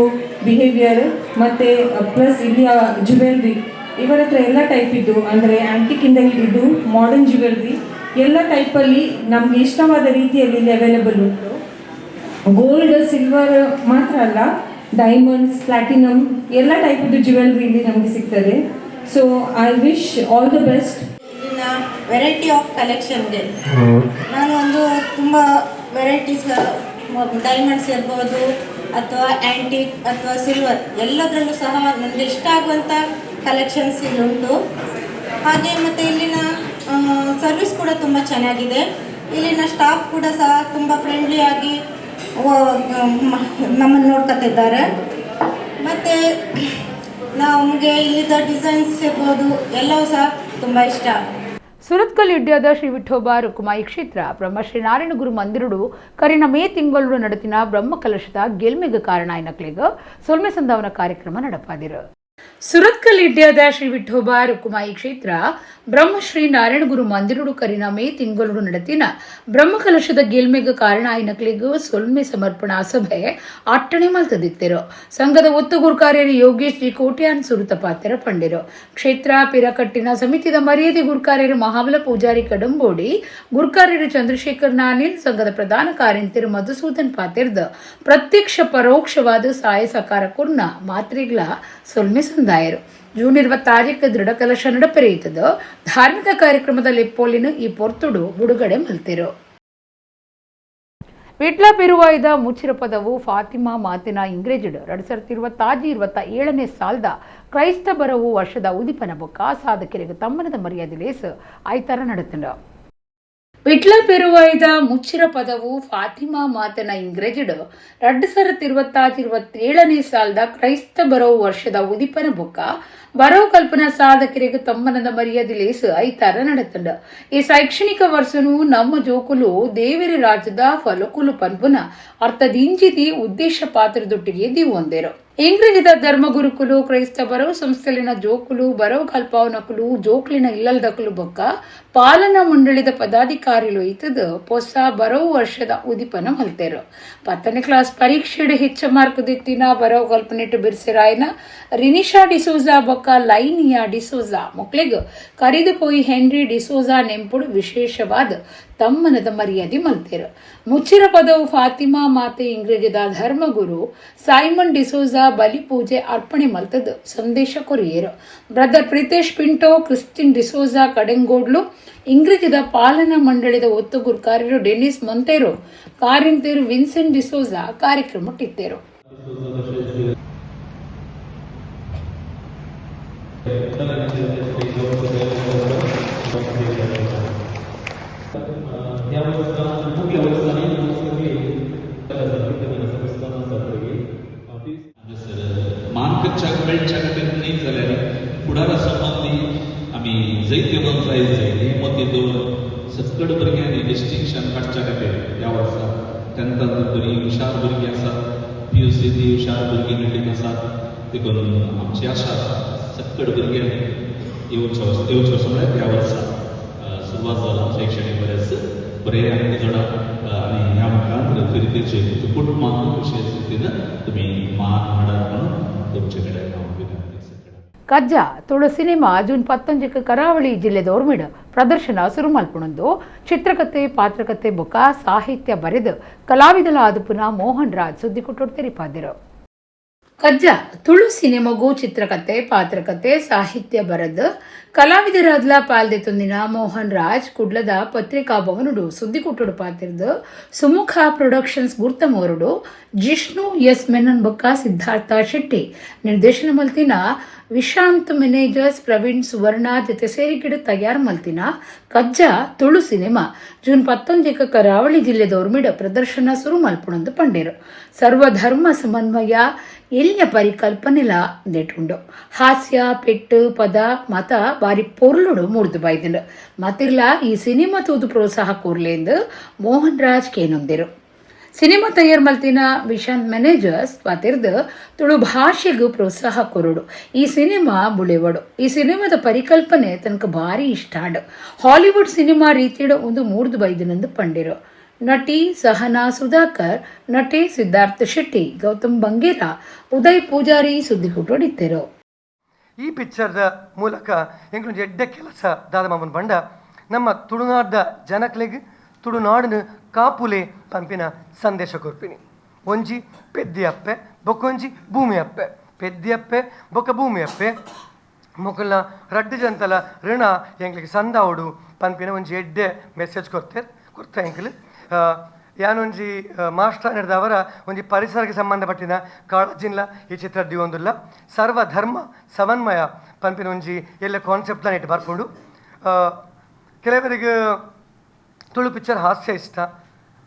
ಬಿಹೇವಿಯರ್ ಮತ್ತು ಪ್ಲಸ್ ಇಲ್ಲಿಯ ಜುವೆಲ್ರಿ, ಇವರ ಹತ್ರ ಎಲ್ಲ ಟೈಪ್ ಇದ್ದು, ಅಂದರೆ ಆ್ಯಂಟಿಕ್ಕಿಂದ ಹಿಡಿದು ಮಾಡರ್ನ್ ಜುವೆಲ್ರಿ ಎಲ್ಲ ಟೈಪಲ್ಲಿ ನಮಗೆ ಇಷ್ಟವಾದ ರೀತಿಯಲ್ಲಿ ಇಲ್ಲಿ ಅವೈಲೇಬಲ್ ಉಂಟು. ಗೋಲ್ಡ್, ಸಿಲ್ವರ್ ಮಾತ್ರ ಅಲ್ಲ, ಡೈಮಂಡ್ಸ್, ಪ್ಲಾಟಿನಮ್ ಎಲ್ಲ ಟೈಪಿದ್ದು ಜುವೆಲ್ರಿ ಇಲ್ಲಿ ನಮಗೆ ಸಿಗ್ತದೆ. So I wish all the best. ಇಲ್ಲಿನ ವೆರೈಟಿ ಆಫ್ ಕಲೆಕ್ಷನ್ಗೆ ನಾನು ಒಂದು ತುಂಬ ವೆರೈಟೀಸ್, ಡೈಮಂಡ್ಸ್ ಇರ್ಬೋದು ಅಥವಾ ಆ್ಯಂಟಿಕ್ ಅಥವಾ ಸಿಲ್ವರ್, ಎಲ್ಲದರಲ್ಲೂ ಸಹ ನನಗೆ ಇಷ್ಟ ಆಗುವಂಥ ಕಲೆಕ್ಷನ್ಸ್ ಇಲ್ಲಿ ಉಂಟು. ಹಾಗೆ ಮತ್ತು ಇಲ್ಲಿನ ಸರ್ವಿಸ್ ಕೂಡ ತುಂಬ ಚೆನ್ನಾಗಿದೆ. ಇಲ್ಲಿನ ಸ್ಟಾಫ್ ಕೂಡ ಸಹ ತುಂಬ ಫ್ರೆಂಡ್ಲಿಯಾಗಿ ನಮ್ಮನ್ನು ನೋಡ್ಕೊತಿದ್ದಾರೆ. ಮತ್ತು ನಮಗೆ ಇಲ್ಲಿದ್ದ ಡಿಸೈನ್ಸ್ ಇರ್ಬೋದು, ಎಲ್ಲವೂ ಸಹ ತುಂಬ ಇಷ್ಟ. ಸುರತ್ಕಲ್ ಇಡ್ಯಾದ ಶ್ರೀ ವಿಠೋಬ ರುಕುಮಾಯಿ ಕ್ಷೇತ್ರ ಬ್ರಹ್ಮಶ್ರೀ ನಾರಾಯಣ ಗುರು ಮಂದಿರುಡು ಕರಿನ ಮೇ ತಿಂಗಳು ನಡೆತಿನ ಬ್ರಹ್ಮ ಕಲಶದ ಗೆಲ್ಮೆಗ್ ಕಾರಣ ಆಯ್ನಕ್ಲೆಗ್ ಸೊಲ್ಮೆ ಸಂದಾವನ ಕಾರ್ಯಕ್ರಮ ನಡಪಾದಿರು. ಸುರತ್ಕಲ್ ಇಡ್ಯಾದ ಶ್ರೀ ವಿಠೋಬ ರುಕುಮಾಯಿ ಕ್ಷೇತ್ರ ಬ್ರಹ್ಮಶ್ರೀ ನಾರಾಯಣ ಗುರು ಮಂದಿರುಡು ಕರಿನ ಮೇ ತಿಂಗಳು ನಡೆತಿನ ಬ್ರಹ್ಮಕಲಶದ ಗೆಲ್ಮೆಗ್ ಕಾರಣ ಆಯ್ನಕ್ಲೆಗ್ ಸೊಲ್ಮೆ ಸಮರ್ಪಣಾ ಸಭೆ ಅಟ್ಟಣೆ ಮಲ್ತದಿತ್ತೆರು. ಸಂಘದ ಒತ್ತು ಗುರ್ಕಾರ್ಯರು ಯೋಗೇಶ್ ಜಿ ಕೋಟ್ಯಾನ್ ಸುರುತ ಪಾತ್ರ ಪಂಡಿರು. ಕ್ಷೇತ್ರ ಪಿರಕಟ್ಟಿನ ಸಮಿತಿದ ಮರ್ಯಾದೆ ಗುರ್ಕಾರ್ಯರು ಮಹಾಬಲ ಪೂಜಾರಿ ಕಡಂಬೋಡಿ, ಗುರ್ಕಾರ್ಯರು ಚಂದ್ರಶೇಖರ್ ನಾನಿಲ್, ಸಂಘದ ಪ್ರಧಾನ ಕಾರ್ಯಂತಿರು ಮಧುಸೂದನ್ ಪಾತಿರ್ದ ಪ್ರತ್ಯಕ್ಷ ಪರೋಕ್ಷವಾದ ಸಹಾಯ ಸಹಕಾರ ಕುರ್ನ ಮಾತ್ರಿಗ್ಲ ಸೊಲ್ಮೆ ಸಂದಾಯರು. ಜೂನ್ 26ಕ್ಕೆ ದೃಢಕಲಶ ನಡಪೆರೆಯುತ್ತದೆ. ಧಾರ್ಮಿಕ ಕಾರ್ಯಕ್ರಮದ ಲೆಪ್ಪೋಲಿನ ಈ ಪೊರ್ತುಡು ಬಿಡುಗಡೆ ಮಲ್ತಿರು. ವಿಟ್ಲ ಪೆರುವಾಯ್ದ ಮುಚ್ಚಿರ ಪದವು ಫಾತಿಮಾ ಮಾತಿನ ಇಂಗ್ರೇಜಿಡ್ 2026 27ನೇ ಸಾಲ್ದ ಕ್ರೈಸ್ತ ಬರವು ವರ್ಷದ ಉದಿಪನ ಬೊಕ್ಕ ಸಾಧಕರಿಗೆ ತಮ್ಮನದ ಮರ್ಯಾದೆ ಲೇಸ್ ಐತಾರ ನಡತಂಡ. ವಿಟ್ಲ ಪೆರುವಾಯ್ದ ಮುಚ್ಚಿರ ಪದವು ಫಾತಿಮಾ ಮಾತನ ಇಂಗ್ರೇಜಿಡ್ 2026 27ನೇ ಸಾಲ್ದ ಕ್ರೈಸ್ತ ಬರವು ವರ್ಷದ ಉದಿಪನ ಬೊಕ್ಕ ಬರವು ಕಲ್ಪನಾ ಸಾಧಕರಿಗೆ ತಮ್ಮನದ ಮರ್ಯಾದೆ ಲೇಸ್ ಐತಾರ ನಡತಂಡ. ಈ ಶೈಕ್ಷಣಿಕ ವರ್ಷನು ನಮ್ಮ ಜೋಕುಲು ದೇವಿರ ರಾಜ್ಯದ ಫಲಕುಲು ಪನ್ಪುನ ಅರ್ಥದಿಂಜಿದಿ ಉದ್ದೇಶ ಪಾತ್ರದೊಟ್ಟಿಗೆ ದಿವೊಂದೇರು. ಇಂಗ್ಲಿಜಿದ ಧರ್ಮಗುರುಕುಲು, ಕ್ರೈಸ್ತ ಬರವು ಸಂಸ್ಥೆಲಿನ ಜೋಕುಲು, ಬರವು ಕಲ್ಪಾವನಕುಲು, ಜೋಕ್ಲಿನ ಇಲ್ಲಲ್ದಕುಲು ಬೊಕ್ಕ ಪಾಲನಾ ಮಂಡಳಿದ ಪದಾಧಿಕಾರಿಲು ಇತ್ತದ ಪೊಸ ಬರವು ವರ್ಷದ ಉದಿಪನ ಮಲ್ತೇರು. 10ನೇ ಕ್ಲಾಸ್ ಪರೀಕ್ಷೆಡ್ ಹೆಚ್ಚ ಮಾರ್ಕ್ ದಿತ್ತಿನ ಬರವು ಕಲ್ಪನೆಟ್ಟು ಬಿರ್ಸಿರಾಯನ ರಿನಿಶಾ ಡಿಸೋಜಾ ಬೊಕ್ಕ ಲೈನಿಯಾ ಡಿಸೋಜಾ ಮೊಕ್ಲೆಗ್ ಕರಿದು ಪೋಯಿ ಹೆನ್ರಿ ಡಿಸೋಜಾ ನೆಂಪುಡು ವಿಶೇಷವಾದ ತಮ್ಮನದ ಮರ್ಯಾದೆ ಮಲ್ತೇರು. ಮುಚ್ಚಿರ ಪದವು ಫಾತಿಮಾ ಮಾತೆ ಇಂಗ್ರೇಜದ ಧರ್ಮಗುರು ಸೈಮನ್ ಡಿಸೋಜಾ ಬಲಿ ಪೂಜೆ ಅರ್ಪಣೆ ಮಲ್ತದ ಸಂದೇಶ ಕೊರಿಯರು. ಬ್ರದರ್ ಪ್ರಿತೇಶ್ ಪಿಂಟೋ, ಕ್ರಿಸ್ಟಿನ್ ಡಿಸೋಜಾ ಕಡೆಂಗೋಡ್ಲು, ಇಂಗ್ರೇಜದ ಪಾಲನಾ ಮಂಡಳಿದ ಒತ್ತು ಗುರುಕಾರ್ಯರು ಡೆನಿಸ್ ಮೊಂತೇರೋ, ಕಾರಿಂತೇರು ವಿನ್ಸೆಂಟ್ ಡಿಸೋಜಾ ಕಾರ್ಯಕ್ರಮ ಇತ್ತೇರು. मान करच्याक मेळच्या खातीर न्ही जाल्यार फुडारा संबंदी आमी जैतिवंत जायत जाय हे मतींत दवरून सक्कड भुरग्यांनी डिस्टिंक्शन काडच्या खातीर ह्या वर्सा. टेंथान बरी हुशार भुरगीं आसात, पीयूसी ती हुशार भुरगीं मेळटीत आसात. देखून आमची आशा आसा, सक्कड भुरग्यांनी येवचो येवचो वर्सा, म्हळ्यार ह्या वर्सा सुरवात जाला शैक्षणीक वर्स, बरें अंक जोडा आनी ह्या मुखार फिरतेचे तुमच्या कुटुंबाक विशेश रितीन तुमी मान हाडात म्हणून तुमचे कडेन हांव विनंती. ಕಜ್ಜ ತುಳು ಸಿನಿಮಾ ಜೂನ್ 19ಕ್ಕೆ ಕರಾವಳಿ ಜಿಲ್ಲೆದ ಒರ್ಮಿಡ್ ಪ್ರದರ್ಶನ ಸುರು ಮಲ್ಪುಣಂದು ಚಿತ್ರಕಥೆ, ಪಾತ್ರಕಥೆ ಬೊಕ್ಕ ಸಾಹಿತ್ಯ ಬರೆದು ಕಲಾವಿದಲ ಆದುಪುನ ಮೋಹನ್ ರಾಜ್ ಸುದ್ದಿಕುಟ್ಟೋಡ್ ತೆರಿಪಾದಿರು. ಕಜ್ಜ ತುಳು ಸಿನಿಮಾಗೂ ಚಿತ್ರಕಥೆ, ಪಾತ್ರಕಥೆ, ಸಾಹಿತ್ಯ ಬರೆದು ಕಲಾವಿದರಾದ್ಲ ಪಾಲ್ದೆ ತುಂದಿನ ಮೋಹನ್ ರಾಜ್ ಕುಡ್ಲದ ಪತ್ರಿಕಾ ಭವನುಡು ಸುದ್ದಿಕುಟ್ಟುಡು ಪಾತಿರ್ದು ಸುಮುಖ ಪ್ರೊಡಕ್ಷನ್ಸ್ ಗುರ್ತಮೋರುಡು ಜಿಷ್ಣು ಎಸ್ ಮೆನನ್ ಬೊಕ್ಕ ಸಿದ್ಧಾರ್ಥ ಶೆಟ್ಟಿ ನಿರ್ದೇಶನ ಮಲ್ತಿನ, ವಿಶಾಂತ್ ಮ್ಯಾನೇಜರ್ಸ್ ಪ್ರವೀಣ್ ಸುವರ್ಣ ಜೊತೆ ಸೇರಿಗಿಡ ತಯಾರು ಮಲ್ತಿನ ಕಜ್ಜ ತುಳು ಸಿನಿಮಾ ಜೂನ್ 19ಕ್ಕೆ ಕರಾವಳಿ ಜಿಲ್ಲೆದೋರ್ಮಿಡ ಪ್ರದರ್ಶನ ಸುರು ಮಲ್ಪುಣಂದು ಪಂಡೇರು. ಸರ್ವಧರ್ಮ ಸಮನ್ವಯ ಎಲ್ಯ ಪರಿಕಲ್ಪನೆಲ ನೆಟುಂಡು. ಹಾಸ್ಯ, ಪೆಟ್ಟು, ಪದ, ಮತ ಬಾರಿ ಪೊರ್ಲುಡು ಮೂರ್ದು ಬಾಯ್ದಿಂಡು. ಮತ್ತಿರ್ಲ ಈ ಸಿನಿಮಾ ತೂದು ಪ್ರೋತ್ಸಾಹ ಕೋರ್ಲೇಂದು ಮೋಹನ್ ರಾಜ್ ಕೇನೊಂದಿರು. ಸಿನಿಮಾ ತಯಾರ್ ಮಲ್ತಿನ ವಿಶಾಂತ್ ಮ್ಯಾನೇಜರ್ಸ್ ಪಾತಿರ್ದು ತುಳು ಭಾಷೆಗೂ ಪ್ರೋತ್ಸಾಹ ಕೊರಡು, ಈ ಸಿನಿಮಾ ಬುಳೆವಡು. ಈ ಸಿನಿಮಾದ ಪರಿಕಲ್ಪನೆ ತನಕ ಭಾರಿ ಇಷ್ಟ ಆಡು. ಹಾಲಿವುಡ್ ಸಿನಿಮಾ ರೀತಿಯಡು ಒಂದು ಮೂರ್ದು ಬೈದಿನಂದು ಪಂಡಿರು. ನಟಿ ಸಹನಾ ಸುಧಾಕರ್, ನಟಿ ಸಿದ್ಧಾರ್ಥ ಶೆಟ್ಟಿ, ಗೌತಮ್ ಬಂಗೇರ, ಉದಯ್ ಪೂಜಾರಿ ಸುದ್ದಿಕೂಟೋಡಿದ್ದರು. ಈ ಪಿಕ್ಚರ್ದ ಮೂಲಕ ಎಂಕುಲೊಂಜಿ ಎಡ್ಡೆ ಕೆಲಸ ದಾದ ಮಾಮನ್ ಪಂಡ, ನಮ್ಮ ತುಳುನಾಡ್ದ ಜನಕ್ಲೆಗ್ ತುಳುನಾಡಿನ ಕಾಪುಲೆ ಪನ್ಪಿನ ಸಂದೇಶ ಕೊರ್ಪಿನಿ. ಒಂಜಿ ಪೆದ್ದಿ ಅಪ್ಪೆ ಬೊಕ್ಕೊಂಜಿ ಭೂಮಿ ಅಪ್ಪೆ, ಪೆದ್ದಿ ಅಪ್ಪೆ ಬೊಕ್ಕ ಭೂಮಿ ಅಪ್ಪೆ ಮೊಕಲ್ನ ರಡ್ಡು ಜಂತಲ ಋಣ ಎಂಕ್ಲೆಗ್ ಸಂದಾವೊಡು ಪನ್ಪಿನ ಒಂಜಿ ಎಡ್ಡೆ ಮೆಸೇಜ್ ಕೊರ್ತೆರ್ ಕೊರ್ತ ಎಂಕ್ಲು. ಯಾನೊಂಜಿ ಮಾಸ್ಟರ್ ಅವರ ಒಂಜಿ ಪರಿಸರಕ್ಕೆ ಸಂಬಂಧಪಟ್ಟಿನ ಕಾಳಜಿನ್ಲ ಈ ಚಿತ್ರ ದಿವೊಂದುಲ್ಲ. ಸರ್ವಧರ್ಮ ಸಮನ್ವಯ ಪನ್ಪಿನ ಒಂಜಿ ಎಲ್ಲ ಕಾನ್ಸೆಪ್ಟ್ಲ ಇಟ್ಟು ಬರ್ಪುಂಡು. ಕೆಲವರಿಗೆ ತುಳು ಪಿಕ್ಚರ್ ಹಾಸ್ಯ ಇಷ್ಟ,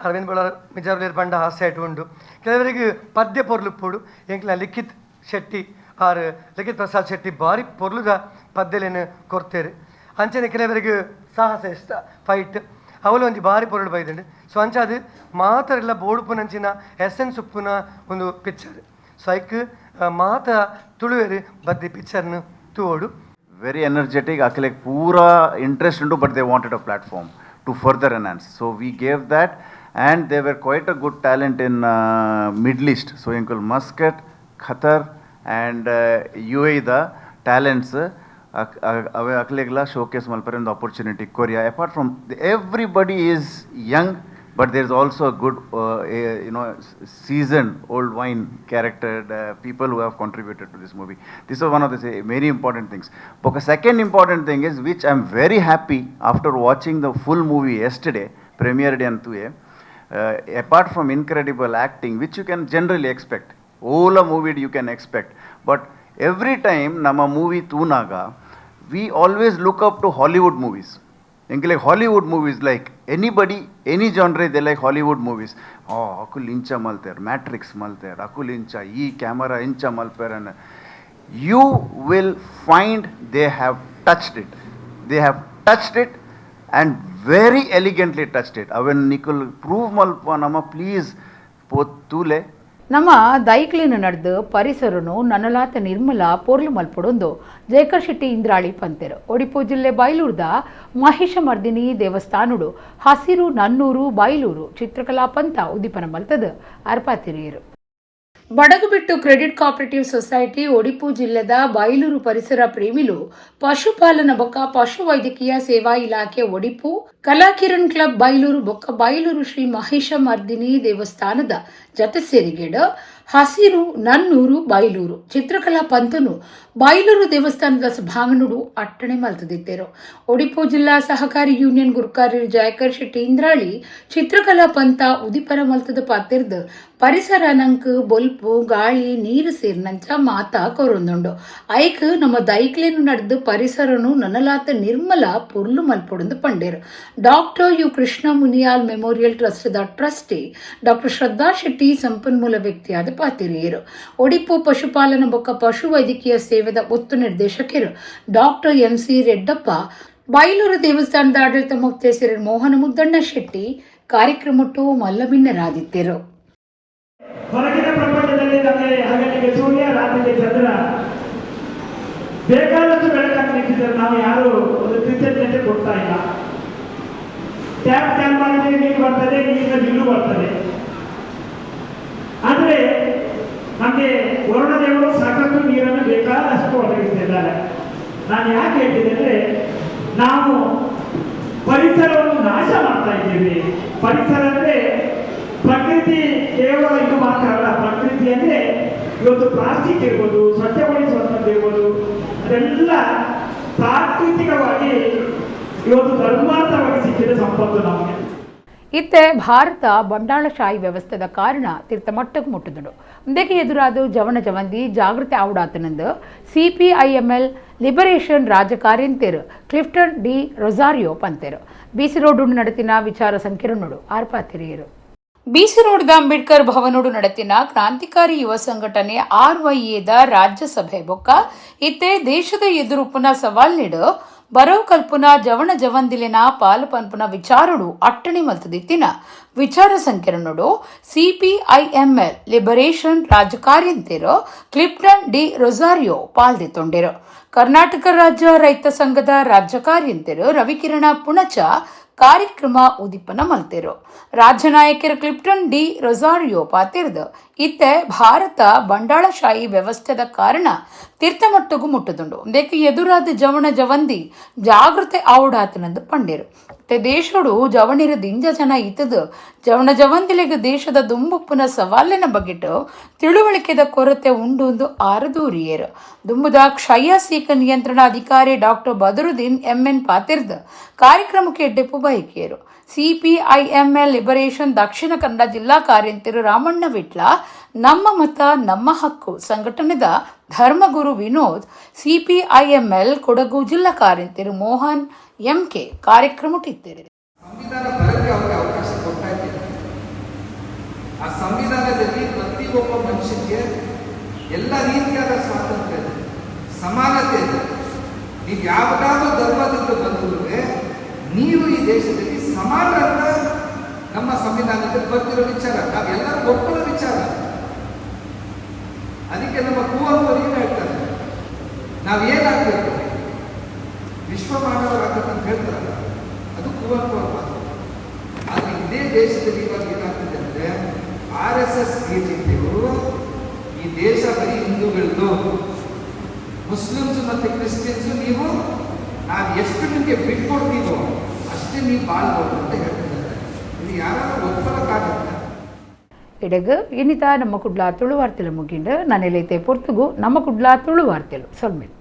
ಅರವಿಂದ್ ಬಳ್ಳಾರ್ ಮಿಜಾರ್ಲೇರ್ ಪಂಡ ಹಾಸ್ಯ ಇಟ್ಟು ಉಂಡು. ಕೆಲವರಿಗೆ ಪದ್ಯ ಪೊರ್ಲುಪ್ಪುಡು, ಎಂಕ್ಲ ಲಿಖಿತ್ ಶೆಟ್ಟಿ ಆರ್ ಲಿಖಿತ್ ಪ್ರಸಾದ್ ಶೆಟ್ಟಿ ಬಾರಿ ಪೊರ್ಲುದ ಪದ್ಯಲೇನು ಕೊರ್ತೇರು. ಅಂಚನೆ ಕೆಲವರಿಗೆ ಸಾಹಸ ಇಷ್ಟ, ಫೈಟ್ ಅವಳು ಒಂಜಿ ಬಾರಿ ಪೊರುಳು ಬೈದುಂಡು. ಸೊ ಅಂಚಾದ ಮಾತರೆಲ್ಲ ಬೋಡುಪುನಂಚಿನ ಎಸೆನ್ಸ್ ಉಪ್ಪುನ ಒಂದು ಪಿಕ್ಚರ್. ಸೊ ಐಕ್ ಮಾತ ತುಳುವೇರು ಬದ್ದಿ ಪಿಕ್ಚರ್ನು ತೂವೊಡು. ವೆರಿ ಎನರ್ಜೆಟಿಕ್, ಅಕ್ಲೆಗ್ ಪೂರಾ ಇಂಟ್ರೆಸ್ಟ್ ಉಂಡು, but they wanted a platform to further enhance. So we gave that, and they were quite a good talent in Middle East. So ಎಂಕುಲ್ Muscat, Qatar and UAE the talents ಅವೆ ಅಕ್ಲೆಗ್ಲ showcase ಮಲ್ಪರೆ ಒಂದು opportunity Korea. Apart from everybody is young, but there is also a good seasoned old wine character people who have contributed to this movie. This is one of the very important things. But the second important thing is, which I am very happy after watching the full movie yesterday, premiered in Tuye, apart from incredible acting, which you can generally expect, all a movie you can expect, but every time ನಮ್ಮ movie ತೂನಾಗ we always look up to Hollywood movies. ಎಂಕ್ Hollywood movies, like anybody, any genre, they like Hollywood movies. Oh, ಅಕುಲ್ ಇಂಚ ಮಲ್ತೇರ್, matrix ಮಲ್ತೇರ್, ಅಕುಲ್ ಇಂಚ ಈ camera ಇಂಚ ಮಲ್ಪೇರ್. You will find they have touched it. They have touched it and very elegantly touched it. ಅವೆನ್ ನಿಕುಲ್ prove ಮಲ್ಪ ನಮ please ಪೋತೂಲೆ. ನಮ್ಮ ದೈಕ್ಲಿನ ನಡೆದು ಪರಿಸರನು ನನಲಾತ ನಿರ್ಮಲ ಪೊರ್ಲು ಮಲ್ಪೊಡೊಂದು ಜಯಕರ್ ಶೆಟ್ಟಿ ಇಂದ್ರಾಳಿ ಪಂತೆರು. ಒಡಿಪು ಜಿಲ್ಲೆ ಬೈಲೂರ್ದ ಮಹಿಷಮರ್ದಿನಿ ದೇವಸ್ಥಾನಡು ಹಸಿರು ನನ್ನೂರು ಬೈಲೂರು ಚಿತ್ರಕಲಾ ಪಂಥ ಉದ್ದೀಪನ ಮಲ್ತದ ಅರ್ಪಾತಿರಿಯರು. Badagubettu credit cooperative society Odipu ಜಿಲ್ಲೆದ ಬೈಲೂರು ಪರಿಸರ ಪ್ರೇಮಿಲು, ಪಶುಪಾಲನ ಬೊಕ್ಕ ಪಶು ವೈದ್ಯಕೀಯ ಸೇವಾ ಇಲಾಖೆ ಒಡಿಪು, ಕಲಾಕಿರಣ್ ಕ್ಲಬ್ ಬೈಲೂರು ಬೊಕ್ಕ ಬೈಲೂರು ಶ್ರೀ ಮಹಿಷ ಮರ್ದಿನಿ ದೇವಸ್ಥಾನದ ಜತೆ ಸೇರಿಗೆಡ್ ಹಸಿರು ನನ್ನೂರು ಬೈಲೂರು ಚಿತ್ರಕಲಾ ಪಂತನು ಬೈಲೂರು ದೇವಸ್ಥಾನದ ಸಭಾಂಗಣುಡು ಅಟ್ಟಣೆ ಮಲ್ತದಿತ್ತೇರು. ಒಡಿಪು ಜಿಲ್ಲಾ ಸಹಕಾರಿ ಯೂನಿಯನ್ ಗುರುಕಾರ್ಯ ಜಯಕರ್ ಶೆಟ್ಟಿ ಇಂದ್ರಾಳಿ ಚಿತ್ರಕಲಾ ಪಂತ ಉದಿಪನ ಮಲ್ತದ ಪಾತಿರ್ದು, ಪರಿಸರ ನಂಕ್ ಬೊಲ್ಪು, ಗಾಳಿ, ನೀರು ಸೇರಿನಂಚ ಮಾತಾ ಕೊರೊಂದುಂಡು. ಐಕ್ ನಮ್ಮ ದೈಕ್ಲೇನು ನಡೆದು ಪರಿಸರನು ನನಲಾತ ನಿರ್ಮಲ ಪೊರ್ಲು ಮಲ್ಪೊಡೊಂದು ಪಂಡೇರು. Doctor you Krishna Muniyal memorial trust the trustee doctor ಶ್ರದ್ಧಾ ಶೆಟ್ಟಿ ಸಂಪನ್ಮೂಲ ವ್ಯಕ್ತಿಯಾದ ಪಾತಿರಿಯರು. ಒಡಿಪು ಪಶುಪಾಲನ ಬೊಕ್ಕ ಪಶು ವೈದ್ಯಕೀಯ ಸೇವೆದ ಒತ್ತು ನಿರ್ದೇಶಕರು doctor M C Reddappa, Bailur ದೇವಸ್ಥಾನದ ಆಡಳಿತ ಮೊಕ್ತೇಸರರು ಮೋಹನ ಮುದ್ದಣ್ಣ ಶೆಟ್ಟಿ, ಕಾರ್ಯಕ್ರಮಟ್ಟು ಮಲ್ಲಬಿನ್ನರಾದಿತ್ತೆರು. ಹೊರಗಿನ ಪ್ರಪಂಚದಲ್ಲಿ ನಮಗೆ ಹಗಲಿಗೆ ಸೂರ್ಯ, ರಾತ್ರಿಗೆ ಚಂದ್ರ ಬೇಕಾದಷ್ಟು ಬೆಳಕಾಗಿ ನಿಂತಿದ್ದಾರೆ. ನಾವು ಯಾರು ಒಂದು ಕೃತಜ್ಞತೆ ಕೊಡ್ತಾ ಇಲ್ಲ. ಟ್ಯಾಪ್ ಟ್ಯಾಪ್ ಮಾಡಿದ್ರೆ ನೀರು ಬರ್ತದೆ, ನೀರಿನ ಬಿಲ್ಲು ಬರ್ತದೆ. ಆದರೆ ನಮಗೆ ವರುಣ ದೇವರು ಸಾಕಷ್ಟು ನೀರನ್ನು ಬೇಕಾದಷ್ಟು ಒದಗಿಸ್ತಿದ್ದಾರೆ. ನಾನು ಯಾಕೆ ಹೇಳ್ತೀನಿ ಅಂದರೆ, ನಾವು ಪರಿಸರವನ್ನು ನಾಶ ಮಾಡ್ತಾ ಇದ್ದೀವಿ. ಪರಿಸರ ಅಂದರೆ ಪ್ರಕೃತಿ ಕೇವಲ ಇದು ಮಾತ್ರ ಅಲ್ಲ. ಪ್ರಕೃತಿ ಅಂದರೆ ಇವತ್ತು ಪ್ಲಾಸ್ಟಿಕ್ ಇರ್ಬೋದು, ಸ್ವಚ್ಛಗೊಳಿಸುವಂಥದ್ದು ಇರ್ಬೋದು, ಅದೆಲ್ಲ ಪ್ರಾಕೃತಿಕವಾಗಿ ಇವತ್ತು ಧರ್ಮಾರ್ಥವಾಗಿ ಸಿಕ್ಕಿದ ಸಂಪತ್ತು ನಮಗೆ. ಇತ್ತೆ ಭಾರತ ಬಂಡಾಳಶಾಹಿ ವ್ಯವಸ್ಥೆದ ಕಾರಣ ತೀರ್ಥ ಮಟ್ಟಕ್ಕೆ ಮುಟ್ಟಿದಳು. ಮುಂದಕ್ಕೆ ಎದುರಾದ ಜವನ ಜವಂದಿ ಜಾಗೃತಿ ಆವುಡಾತನಂದು ಸಿಪಿಐಎಂಎಲ್ ಲಿಬರೇಷನ್ ರಾಜಕಾರ್ಯಂತೆರು Clifton D Rosario ಪಂತೆರು. ಬಿಸಿ ರೋಡು ನಡತಿನ ವಿಚಾರ ಸಂಕಿರಣೋಡು ಆರ್ಪಾತಿರಿಯರು. ಬಿಸಿ ರೋಡ್ದ ಅಂಬೇಡ್ಕರ್ ಭವನೋಡು ನಡತಿನ ಕ್ರಾಂತಿಕಾರಿ ಯುವ ಸಂಘಟನೆ ಆರ್ವೈಎದ ರಾಜ್ಯಸಭೆ ಬೊಕ್ಕ ಇತ್ತೆ ದೇಶದ ಎದುರುಪುನ ಸವಾಲ್ ನೀಡು ಬರೋ ಕಲ್ಪುನ ಜವಣ ಜವಂದಿಲಿನ ಪಾಲು ಪನ್ಪುನ ವಿಚಾರಡು ಅಟ್ಟಣೆ ಮಲ್ತದಿತ್ತಿನ ವಿಚಾರ ಸಂಕಿರಣಡು ಸಿಪಿಐಎಂಎಲ್ ಲಿಬರೇಷನ್ ರಾಜಕಾರ್ಯಂತೆರು Clifton D Rosario ಪಾಲ್ದಿತ್ತೊಂಡಿರು. ಕರ್ನಾಟಕ ರಾಜ್ಯ ರೈತ ಸಂಘದ ರಾಜ್ಯ ಕಾರ್ಯಂತೆರು ರವಿಕಿರಣ ಪುಣಚ ಕಾರ್ಯಕ್ರಮ ಉದ್ದೀಪನ ಮಲ್ತೆರು. ರಾಜ್ಯ ನಾಯಕರು Clifton D Rosario ಪಾತಿರ್ದು ಇತ್ತೆ ಭಾರತ ಬಂಡಾಳಶಾಹಿ ವ್ಯವಸ್ಥೆದ ಕಾರಣ ತೀರ್ಥಮಟ್ಟಗೂ ಮುಟ್ಟುದುಂಡು. ದೇಕ ಎದುರಾದ ಜವಣ ಜವಂದಿ ಜಾಗೃತಿ ಆವುಡಾತನಂದು ಪಂಡಿರು. ಇತ್ತೆ ದೇಶೋಡು ಜವಣಿರ ದಿಂಜ ಜನ ಇತ್ತದು ಜವಣ ಜವಂದಿಲೆಗ ದೇಶದ ದುಂಬುಪ್ಪುನ ಸವಾಲಿನ ಬಗ್ಗೆಟ್ಟು ತಿಳುವಳಿಕೆದ ಕೊರತೆ ಉಂಡು ಆರದೂರಿಯರು. ದುಂಬುದ ಕ್ಷಯ ಸೀಕ ನಿಯಂತ್ರಣ ಅಧಿಕಾರಿ ಡಾಕ್ಟರ್ ಬದರುದ್ದೀನ್ ಎಂಎನ್ ಪಾತಿರ್ದ ಕಾರ್ಯಕ್ರಮಕ್ಕೆ ಎಡ್ಡೆಪ್ಪು ಬಯಕಿಯರು. ಸಿಪಿಐಎಂಎಲ್ ಲಿಬರೇಷನ್ ದಕ್ಷಿಣ ಕನ್ನಡ ಜಿಲ್ಲಾ ಕಾರ್ಯಂತಿರು ರಾಮಣ್ಣ ವಿಟ್ಲ, ನಮ್ಮ ಮತ ನಮ್ಮ ಹಕ್ಕು ಸಂಘಟನೆದ ಧರ್ಮಗುರು ವಿನೋದ್, ಸಿಪಿಐಎಂಎಲ್ ಕೊಡಗು ಜಿಲ್ಲಾ ಕಾರ್ಯಂತಿರು ಮೋಹನ್ ಎಂಕೆ ಕಾರ್ಯಕ್ರಮಟ್ಟಿದ್ದರು. ಸಂವಿಧಾನ ಬರಕ್ಕೆ ಅವರಿಗೆ ಅವಕಾಶ ಕೊಡ್ತಾ ಇದ್ದೀವಿ. ಆ ಸಂವಿಧಾನದಲ್ಲಿ ಪ್ರತಿಯೊಬ್ಬ ಮನುಷ್ಯನಿಗೆ ಎಲ್ಲ ರೀತಿಯಾದ ಸ್ವಾತಂತ್ರ್ಯ ಇದೆ, ಸಮಾನತೆ ಇದೆ. ನೀವು ಯಾವುದಾದ್ರೂ ಧರ್ಮದಿಂದ ಬಂದರೂ ನೀವು ಈ ದೇಶದಲ್ಲಿ ಸಮಾನರಂತ ನಮ್ಮ ಸಂವಿಧಾನದಲ್ಲಿ ಬರ್ತಿರೋ ವಿಚಾರ, ನಾವೆಲ್ಲರೂ ಒಪ್ಪಳೋ ವಿಚಾರ. ಅದಕ್ಕೆ ನಮ್ಮ ಕುವೆಂಪು ಏನು ಹೇಳ್ತಾರೆ, ನಾವೇನಾಗಬೇಕು, ವಿಶ್ವ ಮಾನವರಾಗಬೇಕಂತ ಹೇಳ್ತಾರಲ್ಲ, ಅದು ಕುವೆಂಪು ಅವ್ರ ಮಾತು. ಆದರೆ ಇದೇ ದೇಶದಲ್ಲಿ ಇವಾಗ ಏನಾಗ್ತಿದೆ ಅಂದರೆ, RSS ಬಿಜೆಪಿಯವರು ಈ ದೇಶ ಬರೀ ಹಿಂದೂಗಳದ್ದು, ಮುಸ್ಲಿಮ್ಸ್ ಮತ್ತು ಕ್ರಿಶ್ಚಿಯನ್ಸು ನೀವು ನಾವು ಎಷ್ಟು ನಿಮಗೆ ಬಿಟ್ಕೊಡ್ತೀವೋ ಅಷ್ಟೇ ನೀವು ಬಾಳ್ಬೋದು ಅಂತ ಹೇಳ್ತಿದ್ದಾರೆ. ಇದು ಯಾರಾದ್ರೂ ಒಪ್ಪಲಕ್ಕಾಗತ್ತೆ. ಇಡಗು ಇನ್ನಿತ ನಮ್ಮ ಕುಡ್ಲ ತುಳುವಾರ್ತೆಲು ಮುಗಿಂಡು. ನನ್ನೆಲೈತೆ ಪೊರ್ತುಗು ನಮ್ಮ ಕುಡ್ಲ ತುಳುವಾರ್ತೆಲು ಸೊಲ್ಮೆಲ್.